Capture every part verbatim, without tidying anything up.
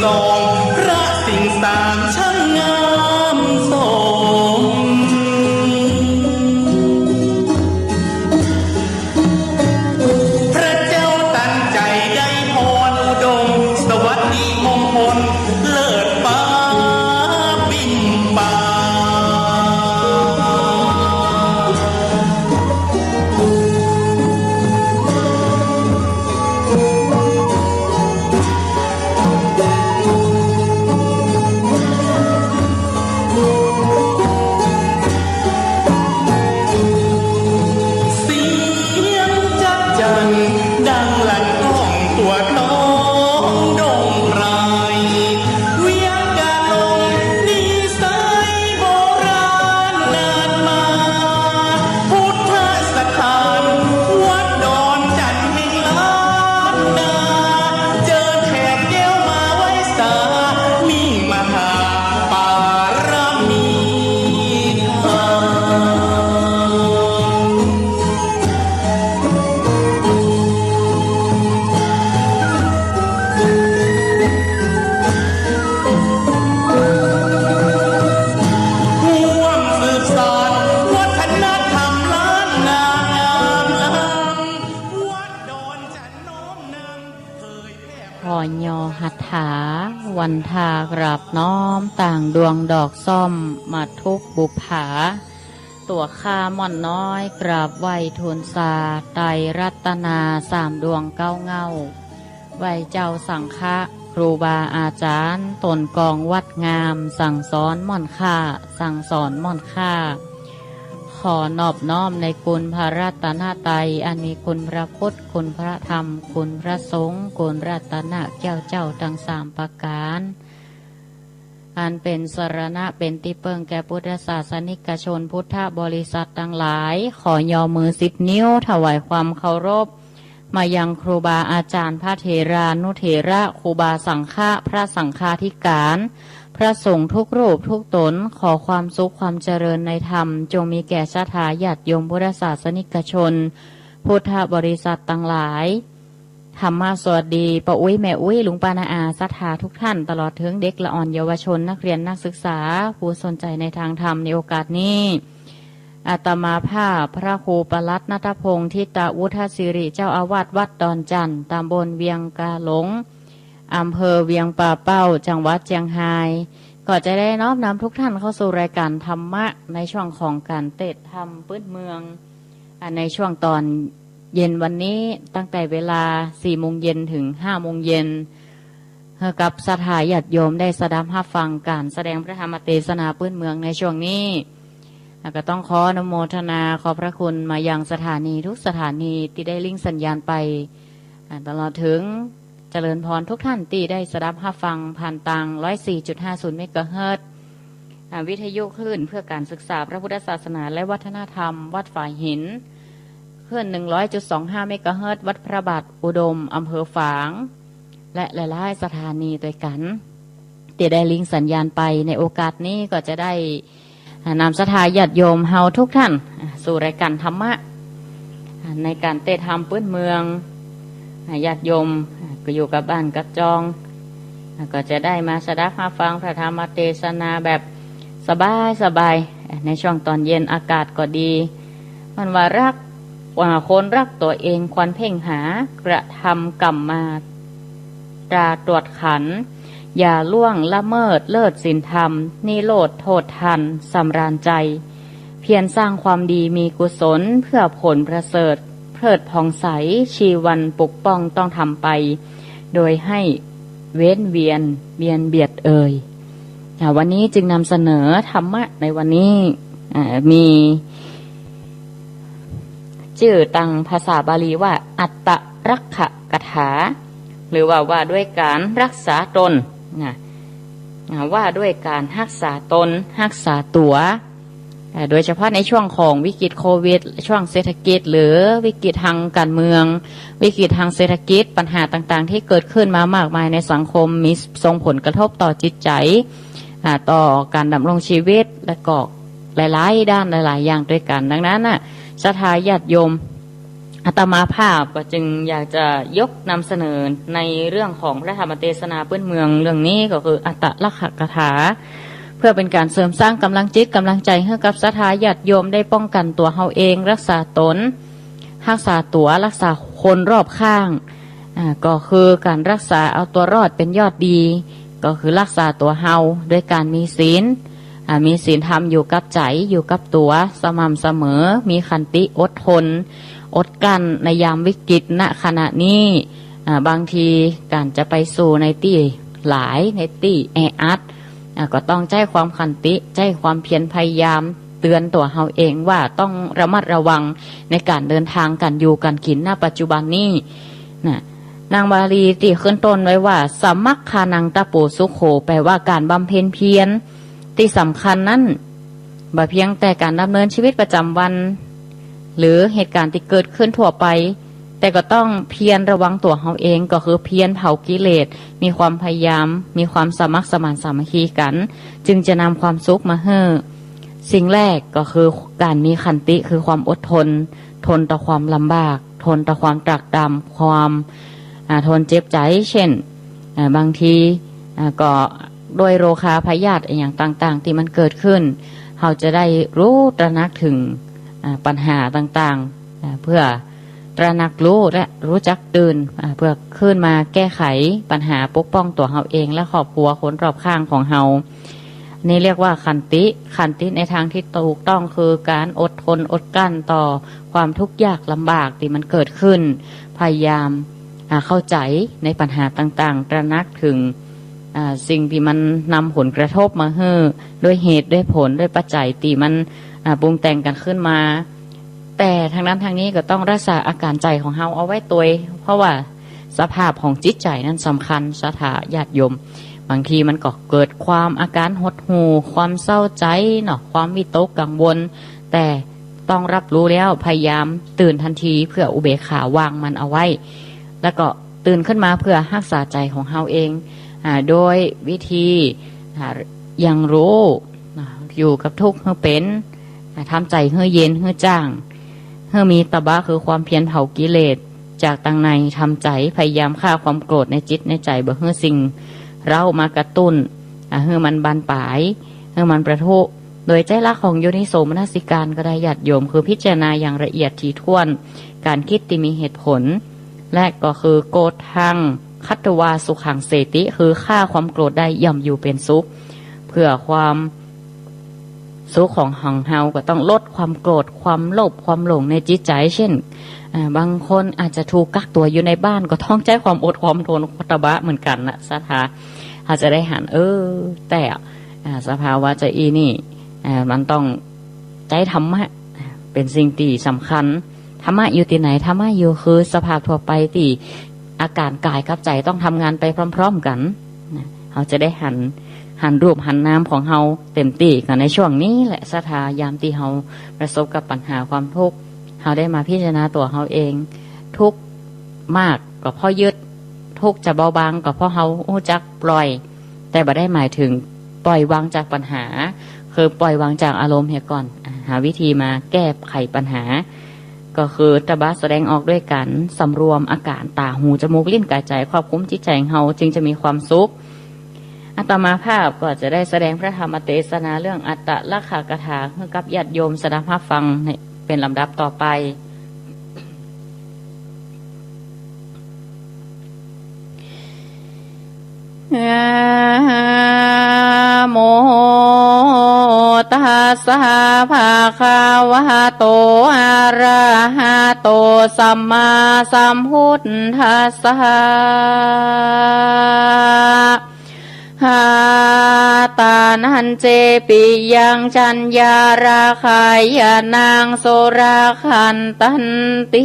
สองพระสิงห์สามช่างงามสม พระเจ้าตันใจได้พรอุดม สวัสดีมงคลเลิศฟ้าบินไป เสียงจั๊กจั่นดังลั่นก้องทั่วท้องดงไพร เวียงกาหลงนิสัยโบราณนานมา พุทธสถานวัดดอนจันทน์แห่งล้านนา เจิญแขกแก้วมาไหว้สา มิ่งมหาปารมีธรรม ร่วมสืบสานวัฒนธรรมล้านนางามล้ำ วัดดอนจันทน์น้อมนำเผยแผ่ ขอยอหัตถา วันทากราบน้อม ต่างดวงดอกส้ม มาทุกบุปผา ตั๋วข้าม่อนน้อย กราบไหว้ทูลสา ไตรรัตนาสามดวงเก๊าเหง้า ไหว้เจ้าสังฆะ ครูบาอาจ๋ารย์ ต๋นกองวัดงาม สั่งสอนม่อนข้า สั่งสอนม่อนข้า ขอนอบน้อมในคุณพระรัตนตรัย อันมีคุณพระพุทธ คุณพระธรรม คุณพระสงฆ์ คุณรัตนะแก้วเจ้าทั้งสามประก๋าน อันเป๋นสรณะเป๋นตี้เปิ้งแก่พุทธศาสนิกชนพุทธบริษัทตังหลาย ขอยอมือสิบนิ้ว ถวายความเคารพ มายังครูบาอาจ๋ารย์ พระเถรานุเถระ ครูบาสังฆะ พระสังฆาธิการ พระสงฆ์ทุกรูปทุกต๋น ขอความสุขความเจริญในธรรม จงมีแก่ศรัทธาญาติโยมพุทธศาสนิกชน พุทธบริษัทตังหลาย ธรรมะสวัสดีป้าอุ๊ยแม่อุ๊ย ลุงป้าน้าอาศรัทธาทุกท่าน ตลอดเถิงเด็กละอ่อนเยาวชน นักเรียนนักศึกษา ผู้สนใจ๋ในตางธรรมในโอกาสนี้ อาตมาภาพพระครูปลัดณัฐพงษ์ ทิตวุฒศิริ เจ้าอาวาสวัดดอนจันทน์ ตำบลเวียงกาหลง อำเภอเวียงป่าเป้า จังหวัดเจียงฮาย ก็จะได้น้อมนำทุกท่านเข้าสู่รายการธรรมะในช่วงของก๋านเตสน์ธรรมปื๊นเมือง อ่า ในช่วงต๋อนเย็นวันนี้ ตั้งแต่เวลาสี่โมงเย็นถึงห้าโมงเย็น หื้อกับศรัทธาญาติโยมได้สดับฮับฟังก๋านแสดงพระธรรมเตสนาปื๊นเมืองในช่วงนี้ แล้วก็ต้องขออนุโมทนาขอบพระคุณมายังสถานีทุกสถานีตี้ได้ลิงก์สัญญาณไป อ่า ตลอดเถิงเจริญพรทุกท่านตี้ได้สดับฮับฟังผ่านตางร้อยสี่จุดห้าศูนย์เมกะเฮิรตซ์ อ่า วิทยุคลื่นเพื่อการศึกษาพระพุทธศาสนาและวัฒนธรรมวัดฝายหิน คลื่นหนึ่งร้อยจุดสองห้าเมกะเฮิรตซ์ วัดพระบาทอุดม อำเภอฝาง และหลายๆสถานีตวยกั๋น ตี้ได้ลิงก์สัญญาณไป ในโอกาสนี้ก็จะได้ อ่า นำศรัทธาญาติโยมเฮาทุกท่าน อ่า สู่รายการธรรมะ อ่า ในก๋านเตสน์ธรรมปื๊นเมือง อ่า ญาติโยม อ่า ก็อยู่กับบ้านกับจอง อ่า ก็จะได้มาสดับฮับฟังพระธรรมเตสนาแบบสบายๆ อ่า ในช่วงต๋อนเย็นอากาศก็ดี มันว่ารัก ว่าคนรักตั๋วเองควรเพ่งหา กระทำกรรมาตราตรวจขัน อย่าล่วงละเมิดเลิศศีลธรรม นิโรธโทษทัน สำราญใจ เพียรสร้างความดีมีกุศล เพื่อผลประเสริฐ เพลิดผ่องใส ชีวันปกป้องต้องทำไป โดยให้เว้นเวียนเบียดเบียนเอ่ย อ่า วันนี้จึงนำเสนอธรรมะในวันนี้ อ่า มี จื้อตางภาษาบาลีว่า อัตตรักขกถา หรือว่าว่าด้วยการรักษาตนนะ อ่า ว่าด้วยการรักษาตน รักษาตั๋ว อ่า โดยเฉพาะในช่วงของวิกฤตโควิด ช่วงเศรษฐกิจ หรือวิกฤตตางก๋านเมือง วิกฤตตางเศรษฐกิจ ปัญหาต่างๆ ตี้เกิดขึ้นมามากมายในสังคม มีส่งผลกระทบต่อจิตใจ๋ อ่า ต่อก๋านดำรงชีวิต และก็หลายๆด้านหลายๆอย่างตวยกั๋น ดังนั้นน่ะ ศรัทธาญาติโยม อาตมาภาพก็จึงอยากจะยกนำเสนอในเรื่องของพระธรรมเตสนาปื้นเมืองเรื่องนี้ ก็คืออัตตลักขคาถา เพื่อเป๋นก๋านเสริมสร้างก๋ำลังจิตก๋ำลังใจ๋หื้อกับศรัทธาญาติโยมได้ป้องกั๋นตั๋วเฮาเอง ฮักษาต๋น ฮักษาตั๋ว ฮักษาคนรอบข้าง อ่า ก็คือก๋านฮักษาเอาตั๋วรอดเป๋นยอดดี ก็คือฮักษาตั๋วเฮาด้วยก๋านมีศีล อ่า มีศีลธรรมอยู่กับใจ๋ อยู่กับตั๋ว สม่ำเสมอ มีขันติ อดทน อดกลั้นในยามวิกฤต ณ ขณะนี้ อ่า บางทีก๋านจะไปสู่ในตี้หลาย ในตี้แออัด อ่า ก็ต้องใจ๊ความขันติ ใจ๊ความเพียรพยายาม เตื๋อนตั๋วเฮาเองว่าต้องระมัดระวังในก๋านเดินทาง ก๋านอยู่ก๋านกิ๋น ณ ปัจจุบันนี้ นะ นางบาลีตี้ขึ้นต้นไว้ว่า สมัคคานังตะโปสุโข แปลว่าก๋านบำเพ็ญเพียรตี้สำคัญนั้น บ่เพียงแต่ก๋านดำเนินชีวิตประจ๋ำวัน หรือเหตุก๋ารณ์ตี้เกิดขึ้นทั่วไป แต่ก็ต้องเพียรระวังตั๋วเฮาเอง ก็คือเพียรเผากิเลส มีความพยายาม มีความสมัครสมานสามัคคีกั๋น จึงจะนำความสุขมาหื้อ สิ่งแรกก็คือก๋านมีขันติ คือความอดทน ทนต่อความลำบาก ทนต่อความตรากตรำ ความ อ่า ทนเจ็บใจ๋ เช่น อ่า บางที อ่า ก็ด้วยโรคาพยาธิอะหยังต่างๆ ตี้มันเกิดขึ้น เฮาจะได้ฮู้ตระหนักเถิง อ่า ปัญหาต่างๆ อ่า เพื่อตระหนักฮู้และฮู้จักตื่น อ่า เพื่อขึ้นมาแก้ไขปัญหาปกป้องตั๋วเฮาเองและครอบครัวคนรอบข้างของเฮา นี่เรียกว่าขันติ ขันติในทางตี้ถูกต้องคือก๋านอดทนอดกลั้นต่อความทุกข์ยากลำบากตี้มันเกิดขึ้น พยายาม อ่า เข้าใจ๋ในปัญหาต่างๆ ตระหนักเถิง อ่า สิ่งตี้มันนำผลกระทบมาหื้อ ด้วยเหตุด้วยผล ด้วยปัจจัยตี้มัน อ่า ปรุงแต่งกั๋นขึ้นมา แต่ทางนั้นทางนี้ก็ต้องฮักษาอาก๋านใจ๋ของเฮาเอาไว้ตวย เพราะว่าสภาพของจิตใจ๋นั้นสำคัญ ศรัทธาญาติโยม บางทีมันก็เกิดความอาก๋านหดหู่ ความเศร้าใจ๋เนาะ ความวิตกกังวล แต่ต้องฮับฮู้แล้วพยายามตื่นตันทีเพื่ออุเบกขาวางมันเอาไว้ แล้วก็ตื่นขึ้นมาเพื่อฮักษาใจ๋ของเฮาเอง อ่า โดยวิธี อ่า อย่างฮู้ อ่า อยู่กับทุกข์หื้อเป๋น อ่า ทำใจ๋หื้อเย็นหื้อจ้าง หื้อมีตะบะคือความเพียรเผากิเลสจากตังใน ทำใจ๋พยายามฆ่าความโกรธในจิตในใจ๋ บ่หื้อสิ่งเร้ามากระตุ้น อ่า หื้อมันบานปลาย หื้อมันประทุ โดยใจ๊หลักของโยนิโสมนสิการก็ได้ญาติโยม คือพิจารณาอย่างละเอียดถี่ถ้วน ก๋านกึ๊ดตี้มีเหตุผล และก็คือ โกฏฐัง คัตวา สุขัง เสติ คือฆ่าความโกรธได้ย่อมอยู่เป๋นสุข เพื่อความสุขของ ของเฮาก็ต้องลดความโกรธ ความโลภ ความหลงในจิตใจ๋ เช่น อ่า บางคนอาจจะถูกกักตั๋วอยู่ในบ้าน ก็ต้องใจ๊ความอดความทน ตะบะเหมือนกั๋นนะ ศรัทธา เฮาจะได้หัน เออ แต่ อ่า สภาวะจะอี้นี่ อ่า มันต้องใจ๊ธรรมะ เป๋นสิ่งตี้สำคัญ ธรรมะอยู่ตี้ไหน ธรรมะอยู่คือสภาพทั่วไปตี้อาก๋านก๋ายกับใจ๋ต้องทำงานไปพร้อมๆ กั๋นนะ เฮาจะได้หัน หันรูปหันนามของเฮาเต๋มตี้กั๋นในช่วงนี้แหละ ศรัทธา ยามตี้เฮาประสบกับปัญหาความทุกข์ เฮาได้มาพิจารณาตั๋วเฮาเอง ทุกข์มากก็เพราะยึด ทุกข์จะเบาบางก็เพราะเฮาฮู้จักปล่อย แต่บ่ได้หมายเถิงปล่อยวางจากปัญหา คือปล่อยวางจากอารมณ์เหียก่อน อ่า หาวิธีมาแก้ไขปัญหา ก็คือตะบะแสดงออกด้วยก๋านสำรวมอาก๋านต๋า หู จมูก ลิ้น ก๋าย ใจ๋ ควบคุมจิตใจ๋ของเฮา จึงจะมีความสุข อาตมาภาพก็จะได้แสดงพระธรรมเตสนาเรื่องอัตตลักขคาถาหื้อกับญาติโยมสดับฮับฟังใน เป๋นลำดับต่อไป นะโม ตัสสะ ภะคะวะโต อะระหะโต สัมมาสัมพุทธัสสะ หาตานัญเจ ปิยัง จัญญาราคายะนัง สุราคันตันติ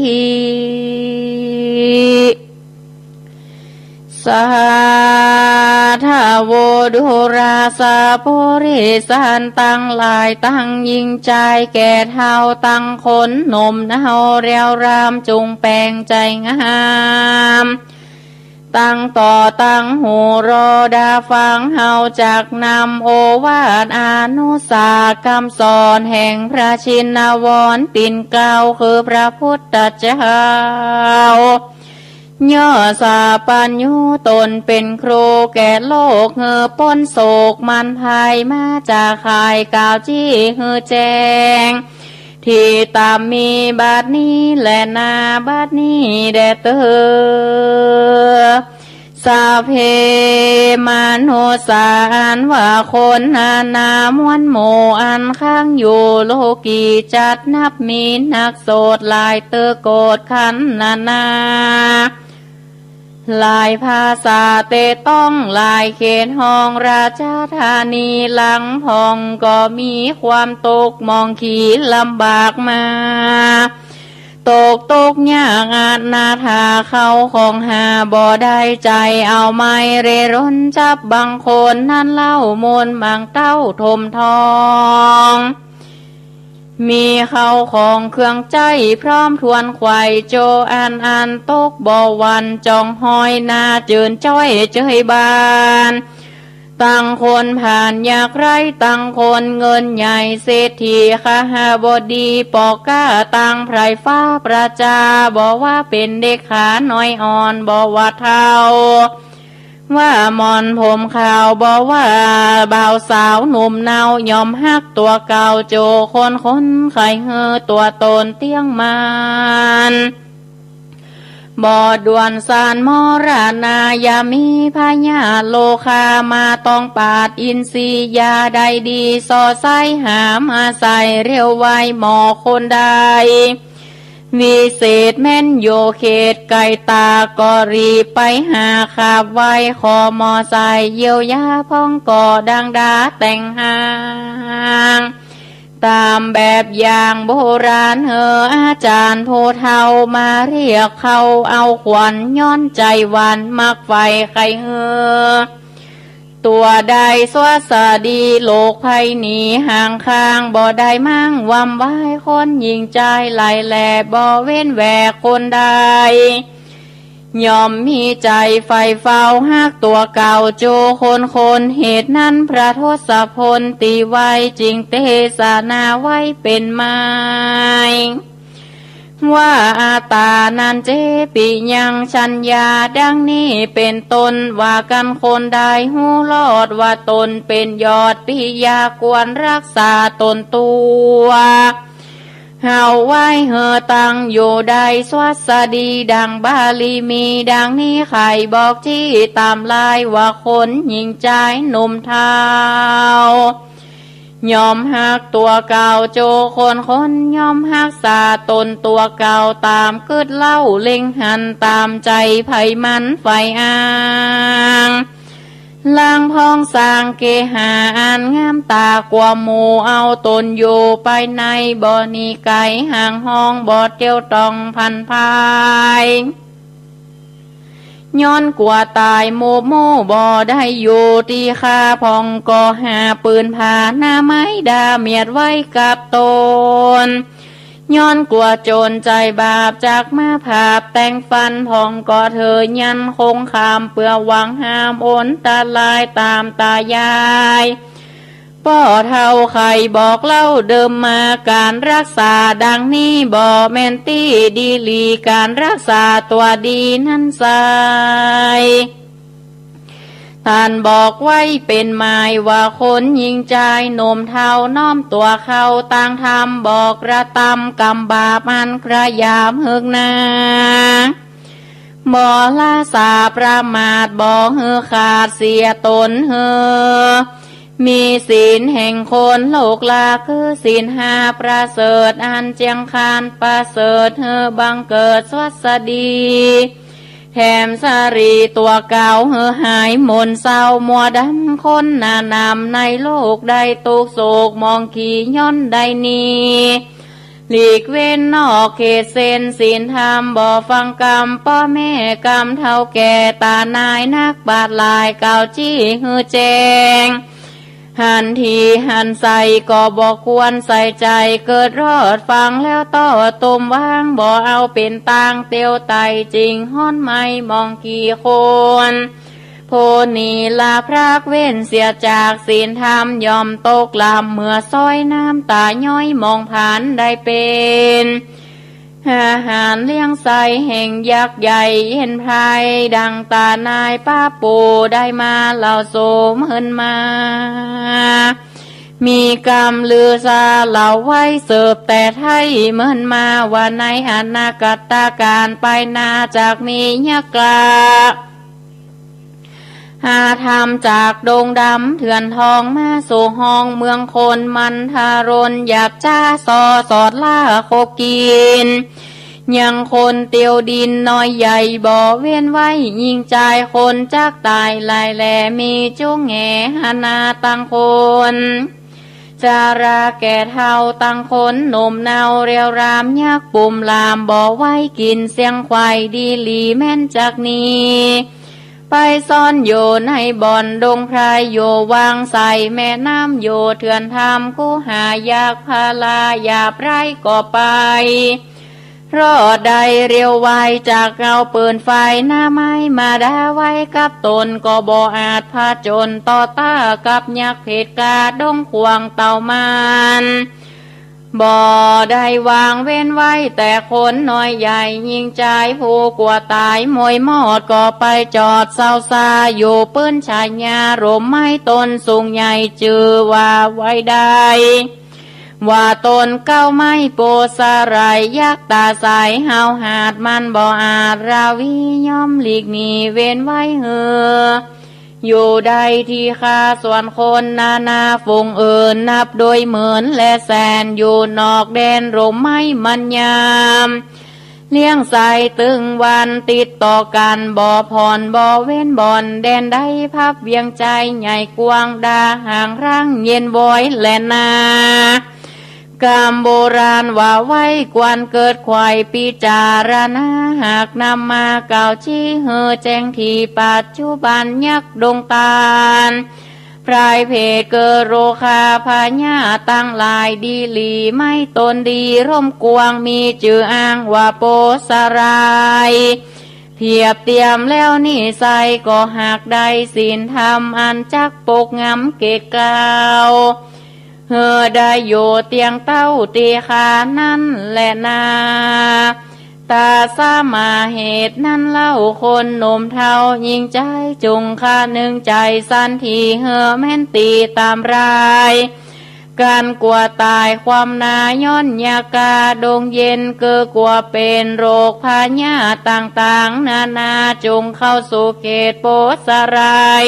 สาธะโว ดูราสะ ปุริสันตังหลาย ตังญิงจายแก่เฒ่า ตังคนหนุ่มเนา เรียวรามจุ่งแป๋งใจ๋งาม ตั้งต่อตั้งหูรอดาฟัง เฮาจักนำโอวาทอนุสาสน์ กำสอนแห่งพระชินวร ตี๋นเกล้าคือพระพุทธเจ้า ย่อสัพพัญญูต๋นเป๋นครูแก่โลก หื้อป๊นโศกมารภัยมาจากไข่ กล่าวจี้หื้อแจ้ง ตี้ต๋ามมีบัดนี้แลนา บัดนี้แด่เต๊อ สัพเพมนุสสา อันว่าคนนานาม้วนหมู่ อันค้างอยู่โลกีจัดนับมีนักโสดหลายเต๊อ โกฏขันนานา หลายภาษาเต๊ต้อง หลายเขตห้องราชธานี หลังพ่องก็มีความตกหมองขี๋ลำบากมา ตกตุ๊กข์ยากอนาถา เข้าของหาบ่ได้ ใจ๋เอาไม้เร่ร่อนจับ บางคนนั้นเล่ามูลบางเต้าถมทอง มีเข้าของเครื่องใจ๊พร้อมถ้วนไขว่โจอันอัน ตกบ่หวั่นจ๋องห้อยนา เจิญจ้อยเจยบาน ตังคนผ่านยากไร้ ตังคนเงินใหญ่เศรษฐี คหบดีปอก๊า ตังไพร่ฟ้าประจา บ่ว่าเป๋นเด็กขาน้อยอ่อน บ่ว่าเฒ่า ว่าหมอนผมขาว บ่ว่าบ่าวสาวหนุ่มเนา ย่อมฮักตั๋วเก่าโจคนคน ใค่หื้อตั๋วต๋นเตี้ยงมั่น บ่ด่วนสานมรณา อย่ามีพยาธิโรคามาต้องปาดอินทรีย์ อย่าได้ดีส่อใสหามาใส่เร็วไว หมอคนใดวิเศษแม่นอยู่เขตไก๋ต๋า ก็รีบไปหาขาบไหว้ ขอหมอใส่เยียวยาพ่อง ก็ดังดาแต่งหาง ต๋ามแบบอย่างโบราณ หื้ออาจ๋ารย์ผู้เฒ่ามาเรียกเข้าเอาขวัญ ย้อนใจ๋หวั่นมักใฝ่ใค่หื้อตั๋วได้สวัสดี โรคภัยหนีห่างคาง บ่ได้มั่งวำวาย คนหญิงจายไหลแหล่ บ่เว้นแวกคนใด ย่อมมีใจ๋ใฝ่เฝ้าฮักตั๋วเก่าโจคนคน เหตุนั้นพระทศพลตี้ไว้ จึงเตสนาไว้เป๋นไม้ ว่าอัตตานันเจ ปิยังชัญญา ดังนี้เป๋นต้น ว่ากันคนใดฮู้รอด ว่าต๋นเป๋นยอดปิยา ควรรักษาต๋นตั๋ว เฮาไว้หื้อตั้งอยู่ได้สวัสดี ดังบาลีมี ดังนี้ใค่บอกจี้ต๋ามลาย ว่าคนหญิงจายหนุ่มเฒ่า ย่อมฮักตั๋วเก่าโจคนคน ย่อมฮักษาต๋นตั๋วเก่า ต๋ามกึ๊ดเล่าเล็งหัน ต๋ามใจ๋ใผมันใฝ่อ้าง ลางพ่องสร้างเกหาอันงามต๋ากว่าหมู่ เอาต๋นอยู่ไปในบ่หนีไก๋ห่างห้อง บ่เตียวต้องผันพาย ย้อนกั๋วต๋ายหมู่หมู่ บ่ได้อยู่ตี้ข้าพ่อง ก็หาปืนผาหน้าไม้ดาเมียดไว้กับต๋น ย้อนกั๋วโจรใจ๋บาปจักมาผาบแต่งฟันพ่อง ก็เถิดยันคงคาม เปื้อหวังห้ามอันตรายต๋ามต๋ายาย ป้อเฒ่าใค่บอกเล่าเดิมมา ก๋านรักษาดังนี้บ่แม่นตี้ดีหลี ก๋านรักษาตั๋วดีนั้นใส ต้านบอกไว้เป๋นหมาย ว่าคนหญิงจายหนุ่มเฒ่า น้อมตั๋วเข้าตางธรรม บ่กระตำกรรมบาปอันกระยำเหิกหนา บ่ละสาประมาท บ่หื้อขาดเสียต๋น หื้อมีศีลแห่งคนโลกลา คือศีลห้าประเสริฐ อันเจียงคานประเสริฐ หื้อบังเกิดสวัสดี แถมสรีตั๋วเก่า หื้อหายหม่นเศร้ามัวดำ คนหนานำในโลกได้ตุ๊กข์โศกหมองขี๋ ย้อนได้หนีหลีกเว้นนอกเขตเส้นศีลธรรม บ่ฟังกำป้อแม่กำเฒ่าแก่ ต๋านายนักปราชญ์หลายกล่าวจี้หื้อแจ้ง หันทีหันใส่ก็บ่ควรใส่ใจ๋ เกิดรอดฟังแล้วต้อต้มวาง บ่เอาเป๋นตางเตียวไต่ จึงฮ้อนไหม้หมองขี้โคลน ผู้นี้ละพรากเว้นเสียจากศีลธรรม ย่อมตกลำเหมือซ้อยน้ำต๋าย้อย มองผ่านได้เป๋น อาหารเลี้ยงใส่แห่งยักษ์ใหญ่เย็นไพร ดังต๋านายป้าปู่ได้มาเล่าสู่เมินมา มีกำลือซาเล่าไว้สืบแต่ไท้เมินมา ว่าในอนาคตก๋านไปหน้าจักมียักษ์กล้า หาธรรมจากดงดำเถื่อนทอง มาสู่ห้องเมืองคนมันทารน หยาบจ๊าส่อสอดล่าขบกิ๋น ยังคนเตียวดินน้อยใหญ่บ่เว้นไว้ ญิงจายคนจักต๋ายหลายแล มีจุงแหหนาตังคน จาราแก่เฒ่าตังคนหนุ่มเนาเรียวราม ยักษ์ปุ่มลามบ่ไว้กิ๋น เสี้ยงขวายดีหลีแม้นจักหนี ไปซ่อนอยู่ในบ่อนดงไพร อยู่วังใสแม่น้ำ อยู่เถื่อนถ้ำคูหายักษ์พารา หยาบร้ายก็ไป รอดได้เรียวไว จักเอาปืนไฟหน้าไม้มาดาไว้กับตน ก็บ่อาจผจญต่อต้ากับยักษ์เผด็จกาดงขวางเต้ามัน บ่ได้วางเว้นไว้แต่คนน้อยใหญ่ ญิงจายผู้กลัวต๋ายมวยมอด ก็ไปจอดเซาซา อยู่ปื้นชายาร่มไม้ต้นสูงใหญ่ จื้อว่าไว้ได้ ว่าต้นเก๊าไม้โปสาหร่าย ยักษ์ต๋าใสห้าวหาญมันบ่อาจราวี ย่อมหลีกหนีเว้นไว้หื้ออยู่ได้ทีคา ส่วนคนนานาฝูงอื่น นับโดยหมื่นและแสน อยู่นอกแดนร่มไม้มันยาม เลี้ยงใสตึงวันติดต่อกั๋น บ่ผ่อนบ่เว้นบ่อน แดนใดพับเวียงใจ๋ใหญ่กว้าง ด่าห่างร้างเย็นวอยแลนา กำโบราณว่าไว้ควรเกิดไขว่พิจารณา หากนำมากล่าวชี้หื้อแจ้งที ปัจจุบันยักษ์ดงตาล พรายเผดเกอโรคาพยาธิตังหลายดีหลี ไม้ต้นดีร่มกว้าง มีจื้ออ้างว่าโปสาหร่าย เพียบเตียมแล้วนิสัย ก็หากได้ศีลธรรม อันจักปกงำเกศกล่าว หื้อได้อยู่เตียงเต้าตี้คานั้นแลนา ต๋าสมาเหตุนั้นเล่า คนหนุ่มเฒ่าญิงจาย จุ่งคะนึงใจ๋สันที หื้อแม้นตี้ต๋ามราย ก๋านกลัวต๋ายความนาย้อนยากาดงเย็น เกอกลัวเป๋นโรคพยาธิต่างๆ นานา จุ่งเข้าสู่เขตโปสาหร่าย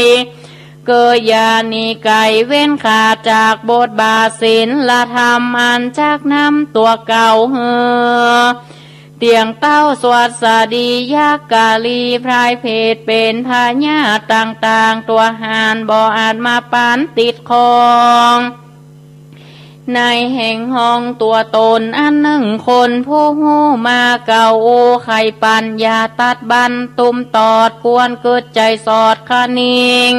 เกออย่าหนีไก๋เว้นขาดจากบทบาทศีลธรรม อันจักนำตั๋วเก่าหื้อเตียงเต้าสวัสดี ยักษ์กาลีพรายเผดเป๋นพยาธิต่างๆ ตั๋วหานบ่อาจมาปานติดคอง ในแห่งห้องตั๋วต๋นอันนึ่ง คนผู้ฮู้มาเก่าอู้ไขปัญญาตัดบั้น ตุ้มตอดควรกึ๊ดใจ๋สอดคะนิง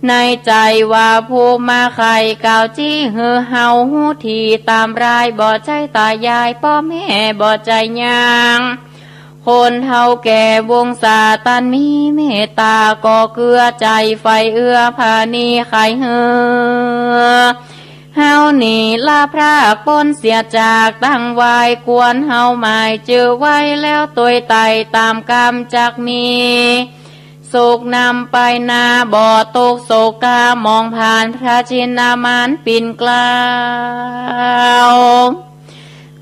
ในใจ๋ว่าผู้มาไขกล่าวจี้หื้อเฮาฮู้ทีต๋ามราย บ่ใจ้ต๋ายายป้อแม่ บ่ใจ้ยาง คนเฒ่าแก่วงศาตันมีเมตต๋า ก็เกื้อใจ๋ใฝ่เอื้อผาณีไขหื้อ เฮานี้ละพรากป๊นเสียจากตังวาย ควรเฮาหมายจื้อไว้แล้วตวยไต่ ต๋ามกรรมจักมี สุขนำไปนา บ่ตุ๊กข์โศกกามองผ่าน พระชินมารปิ่นเกล้า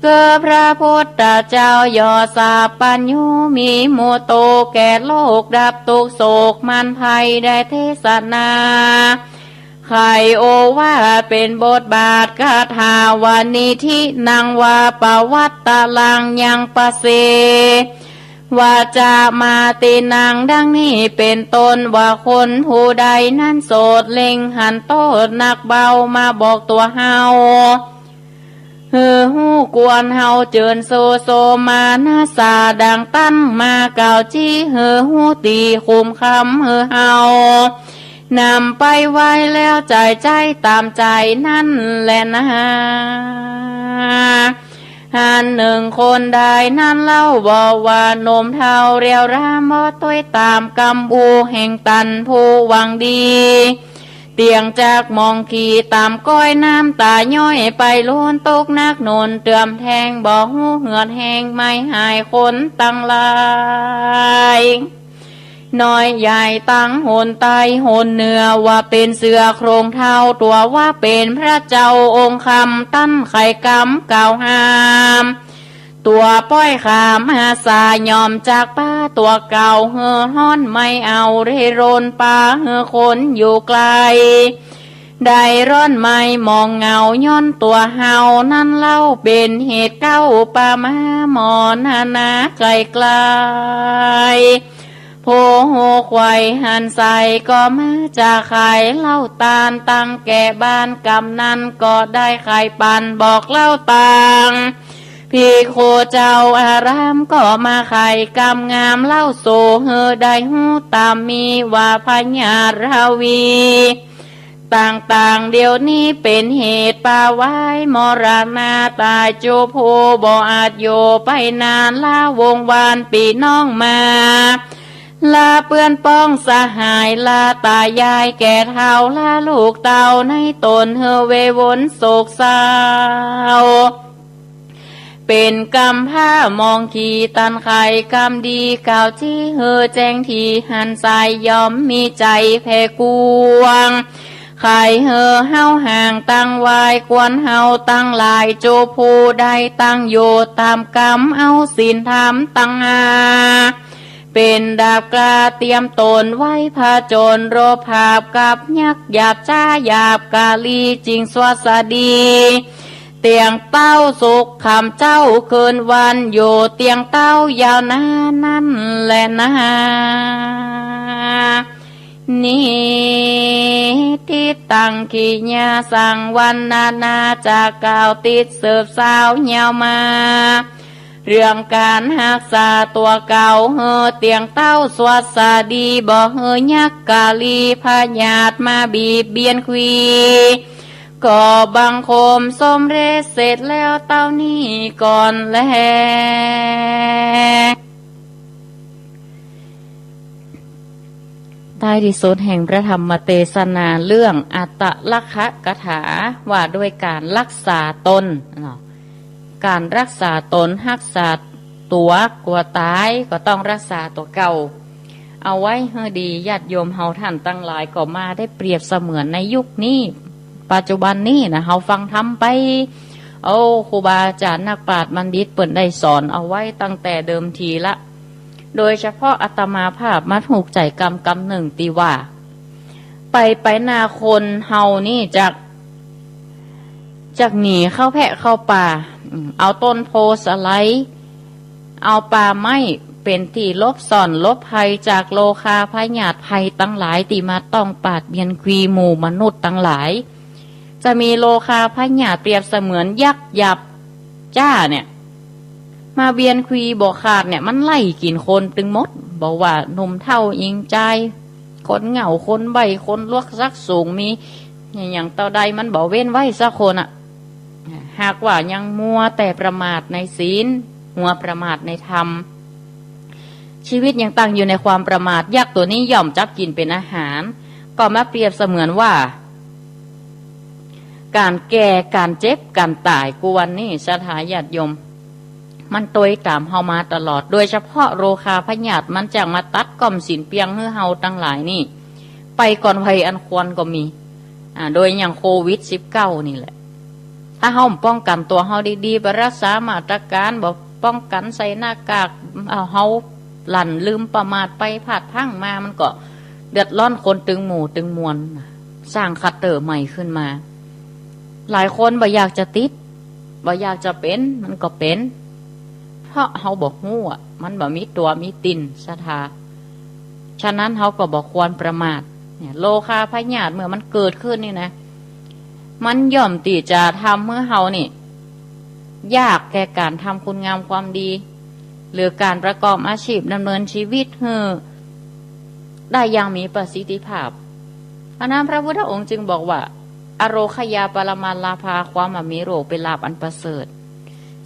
เก้อพระพุทธเจ้ายอดสัพพัญญู มีมุตโตแก่โลก ดับตุ๊กข์โศกมารภัย ได้เทศนา ไขโอวาทเป๋นบทบาทคาถาวนิธิ นังวาปวัตตลังยังปะเส วาจามาตินัง ดังนี้เป๋นต้น ว่าคนผู้ใดนั้นโสต เล็งหันโต้ษหนักเบา มาบอกตั๋วเฮา หื้อฮู้ควรเฮาเจิญสู่โสมนัสสา ดังตั้งมากล่าวจี้หื้อฮู้ตี้ คุ้มคำหื้อเฮา นำไปไว้แล้วจ่ายใจ๊ต๋ามใจ๋นั้นแลนา อันนึ่งคนได้นั้นเล่า บ่ว่าหนุ่มเฒ่าเรียวราม บ่ตวยต๋ามกำอู้แห่งต้านผู้หวังดี เตียงจากหมองขี่ต๋ามก้อยน้ำต๋าย้อยไปโลนตกหนักหน่นเตื้อมแทง บ่ฮู้เหือดแฮงไม้หายคนตังหลาย น้อยใหญ่ตังหนใต้หนเหนือ ว่าเป๋นเสื้อโครงเฒ่า ตั๋วว่าเป๋นพระเจ้าองค์คำ ตันไขกำกล่าวห้าม ตั๋วป้อยขามอาสา ยอมจากป้าตั๋วเก่า หื้อฮ้อนไม่เอาเร่ร่อน ปาหื้อคนอยู่ไกล ได้ร้อนไม่มองเหงา ย้อนตั๋วเฮานั้นเล่า เป๋นเหตุเก๊า ปามาหมอนานาไกลๆ ผู้ฮู้ใค่หันใส่ก็มาจากไขเล่าตาน ตังแก่บ้านกำนันก็ได้ไขปัน บอกเล่าต่าง ภิกขุเจ้าอารามก็มาไขกำงาม เล่าสู่หื้อได้ฮู้ต๋ามมี ว่าพญาทวี ต่างๆ เดี๋ยวนี้เป๋นเหตุปาวายมรณา ต๋ายจุผู้บ่อาจอยู่ไปนาน ลาวงวานปี้น้องมา ลาเปื้อนป้องสหาย ลาต๋ายายแก่เฒ่า ลาลูกเต้าในต๋น หื้อเววนโศกเศร้า เป๋นกำพร้ามองขี่ตันไข กำดีกล่าวจี้หื้อแจ้งที หันใส่ยอมมีใจ๋แผ่กว้าง ไขหื้อเฮาห่างตังวาย ควรเฮาตังหลาย จุผู้ได้ตั้งอยู่ต๋ามกำ เอาศีลธรรมตังห้า เป๋นดาบกล้าเตรียมต๋นไว้ผจญ รบผาบกับยักษ์หยาบจ๊าหยาบกาลี จิ่งสวัสดี เตียงเต้าสุขค่ำเจ๊าคืนวัน อยู่เตียงเต้ายาวนานนั้นแลนา นิทธิตัง ขิยาสัง วรรณนา จะกล่าวติดสืบสาวยาวมา เรื่องก๋านฮักษาตั๋วเก่า หื้อเตียงเต้าสวัสดี บ่หื้อยักษ์กาลีพญาทมาบีบเบียนขวี ก็บังคมสมเร็จเสร็จแล้วเต้านี้ก่อนแล ท้ายที่สุดแห่งพระธรรมเตสนา เรื่องอัตตลักขกถา ว่าด้วยการรักษาตนเนาะ การรักษาตน ฮักษาตั๋ว กั๋วต๋ายก็ต้องรักษาตั๋วเก่า เอาไว้หื้อดี ญาติโยมเฮาท่านตังหลายก็มาได้เปรียบเสมือนในยุคนี้ ปัจจุบันนี้นะ เฮาฟังธรรมไป โอ้ ครูบาอาจ๋ารย์นักปราชญ์บัณฑิตเปิ้นได้สอนเอาไว้ตั้งแต่เดิมทีละ โดยเฉพาะอาตมาภาพมาถูกใจ๋กำกำนึ่งตี้ว่า ไปไปหน้าคนเฮานี่จัก จักหนีเข้าแพะเข้าป่า อืม เอาต้นโพธิ์สะไล เอาป่าไม้เป๋นตี้หลบซ่อนหลบภัยจากโรคาพยาธิภัยตังหลายตี้มาต้องปาดเบียนขวีหมู่มนุษย์ตังหลาย จะมีโรคาพยาธิเปรียบเสมือนยักษ์หยาบจ๊าเนี่ย มาเบียนขวีบ่ขาดเนี่ย มันไล่กิ๋นคนตึงหมด บ่ว่าหนุ่มเฒ่าหญิงจาย คนเหง้า คนใบ้ คนลวกซักสูง มีหยังเต้าใดมันบ่เว้นไว้สักคนอะ หากว่ายังมัวแต่ประมาทในศีล มัวประมาทในธรรม ชีวิตยังตั้งอยู่ในความประมาท ยักษ์ตั๋วนี้ย่อมจับกิ๋นเป๋นอาหาร ก็มาเปรียบเสมือนว่า ก๋านแก่ ก๋านเจ็บ ก๋านต๋าย กู้วันนี้ศรัทธาญาติโยม มันตวยต๋ามเฮามาตลอด โดยเฉพาะโรคาพยาธิมันจะมาตัดก้อมศีลเปียงหื้อเฮาตังหลายนี่ ไปก่อนวัยอันควรก็มี อ่า โดยอย่างโควิดสิบเก้านี่แหละ ถ้าเฮาบ่ป้องกั๋นตั๋วเฮาดีๆ บ่รักษามาตรก๋าน บ่ป้องกั๋นใส่หน้ากาก เอา เฮาหลั่นลืมประมาทไปพลาดพลั้งมา มันก็เดือดร้อนคนตึงหมู่ตึงมวล สร้างคลัสเตอร์ใหม่ขึ้นมา หลายคนบ่อยากจะติด บ่อยากจะเป๋น มันก็เป๋น เพราะเฮาบ่ฮู้อะ มันบ่มีตั๋วมีตี๋นศรัทธา ฉะนั้นเฮาก็บ่ควรประมาท เนี่ย โรคาพยาธิเมื่อมันเกิดขึ้นนี่นะ มันย่อมตี้จะทำหื้อเฮานี่ ยากแก่ก๋านทำคุณงามความดี หรือก๋านประกอบอาชีพดำเนินชีวิตหื้อได้อย่างมีประสิทธิภาพ อันนั้นพระพุทธองค์จึงบอกว่า อโรคยาปรมาลาภา ความบ่มีโรคเป๋นลาภอันประเสริฐ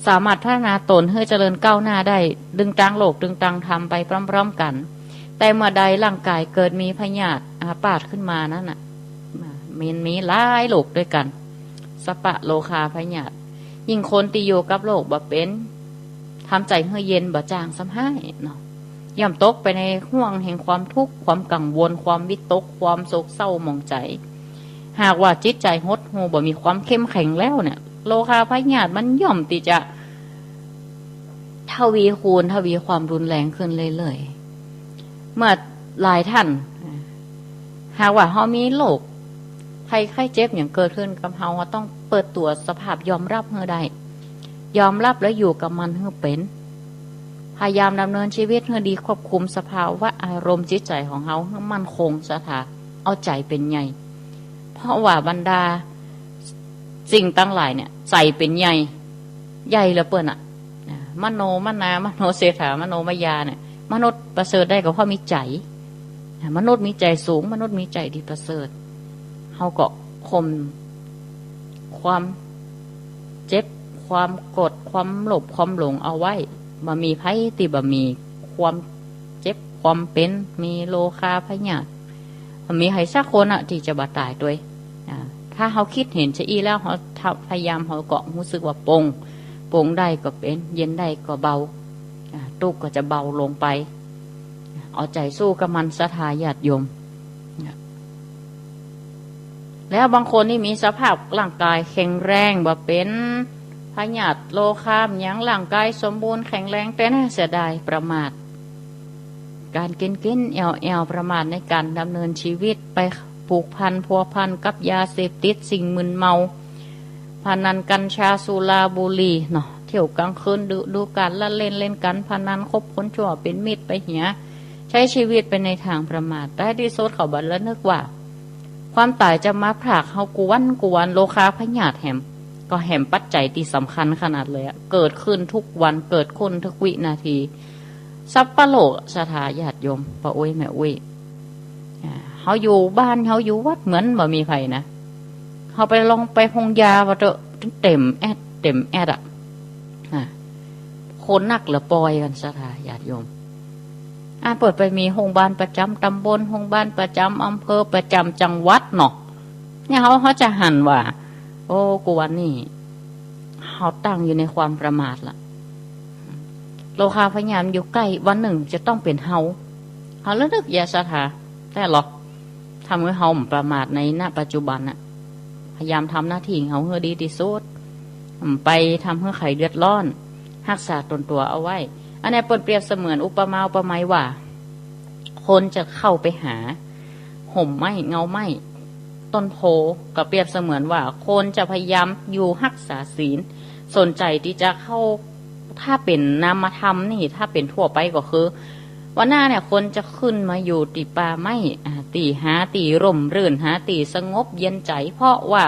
สามารถพัฒนาตนหื้อเจริญก้าวหน้าได้ ตึงตังโลกตึงตังธรรมไปพร้อมๆ กั๋น แต่เมื่อใดร่างกายเกิดมีพยาธิอาพาธขึ้นมานั้นน่ะ มันมีหลายโรคด้วยกั๋น สัพพะโรคาพยาธิ ยิ่งคนตี้อยู่กับโรคบ่เป๋น ทำใจ๋หื้อเย็นบ่จ้างซ้ำฮ้ายเนาะ ย่อมตกไปในห้วงแห่งความทุกข์ ความกังวล ความวิตก ความโศกเศร้าหมองใจ๋ หากว่าจิตใจ๋หดหู่ บ่มีความเข้มแข็งแล้วเนี่ย โรคาพยาธิมันย่อมตี้จะทวีคูณทวีความรุนแรงขึ้นเรื่อยๆ เมื่อหลายท่าน หากว่าเฮามีโรคภัยไข้เจ็บหยังเกิดขึ้นกับเฮา เฮาต้องเปิดตั๋วสภาพยอมรับหื้อได้ ยอมรับแล้วอยู่กับมันหื้อเป๋น พยายามดำเนินชีวิตหื้อดี ควบคุมสภาวะอารมณ์จิตใจ๋ของเฮาหื้อมั่นคง ศรัทธา เอาใจ๋เป๋นใหญ่ เพราะว่าบรรดาสิ่งตังหลายเนี่ย ใจ๋เป๋นใหญ่ ใหญ่เหลือเปิ้นอะ อ่า มโนมนา มโนเศรษฐา มโนมายาเนี่ย มนุษย์ประเสริฐได้ก็เพราะมีใจ๋ อ่า มนุษย์มีใจ๋สูง มนุษย์มีใจ๋ตี้ประเสริฐ เฮาก็ข่มความเจ็บ ความโกรธ ความโลภ ความหลงเอาไว้ บ่มีใผตี้บ่มีความเจ็บ ความเป๋น มีโรคาพยาธิ บ่มีใผสักคนอะตี้จะบ่ต๋ายตวย อ่า ถ้าเฮากึ๊ดหันจาอี้แล้ว เฮาทำ พยายาม เฮาก็ฮู้สึกว่าปลง ปลงได้ก็เป๋น เย็นได้ก็เบา อ่า ตุ๊กข์ก็จะเบาลงไป เอาใจ๋สู้กับมัน ศรัทธาญาติโยม แล้วบางคนนี่มีสภาพร่างกายแข็งแรง บ่เป๋นพยาธิโรคาหยัง ร่างกายสมบูรณ์แข็งแรง แต่น่าเสียดายประมาท ก๋านกิ๋นกิ๋นแอ่วแอ่ว ประมาทในก๋านดำเนินชีวิต ไปผูกพันพัวพันกับยาเสพติด สิ่งมึนเมา พนัน กัญชา สุรา บุหรี่เนาะ เที่ยวก๋างคืน ดู ดูก๋านละเล่น เล่นก๋านพนัน คบคนชั่วเป๋นมิตร ไปเหีย ใจ๊ชีวิตไปในตางประมาท ในตี้สุดเขาบ่ระลึกว่า ความต๋ายจะมาพรากเฮากู้วันกู้วัน โรคาพยาธิแหม ก็แหมปัจจัยตี้สำคัญขนาดเลยอะ เกิดขึ้นกู้วัน เกิดขึ้นกู้วินาที สัพพะโรค ศรัทธาญาติโยม ป้ออุ๊ยแม่อุ๊ย อ่า เฮาอยู่บ้าน เฮาอยู่วัด เหมือนบ่มีใผนะ เฮาไปลองไปโฮงยาว่าเต๊อะ เต็มแอด เต็มแอดอะ อ่า คนนักเหลือปอยกั๋น ศรัทธาญาติโยม อ่า เปิ้นไปมีโฮงบาลประจ๋ำต๋ำบล โฮงบาลประจ๋ำอำเภอ ประจ๋ำจังหวัดเนาะ เนี่ย เฮา เฮาจะหันว่า โอ้ กู้วันนี้ เฮาตั้งอยู่ในความประมาทละ โรคาพยาธิอยู่ใก้ วันนึ่งจะต้องเป๋นเฮา เฮาระลึกอย่า ศรัทธา แต่หรอก ทำหื้อเฮาบ่ประมาทใน ณ ปัจจุบันน่ะ พยายามทำหน้าตี้ของเฮาหื้อดีตี้สุด บ่ไปทำหื้อใผเดือดร้อน ฮักษาต๋นตั๋วเอาไว้ อันนี้เปิ้นเปรียบเสมือนอุปมาอุปไมยว่า คนจะเข้าไปหา ฮ่มไม้ เงาไม้ ต้นโพธิ์ ก็เปรียบเสมือนว่าคนจะพยายามอยู่ฮักษาศีล สนใจ๋ตี้จะเข้า ถ้าเป๋นนามธรรมนี่ ถ้าเป๋นทั่วไปก็คือ วันหน้าเนี่ยคนจะขึ้นมาอยู่ตี้ป่าไม้ อ่า ตี้หาตี้ร่มรื่น หาตี้สงบเย็นใจ๋ เพราะว่า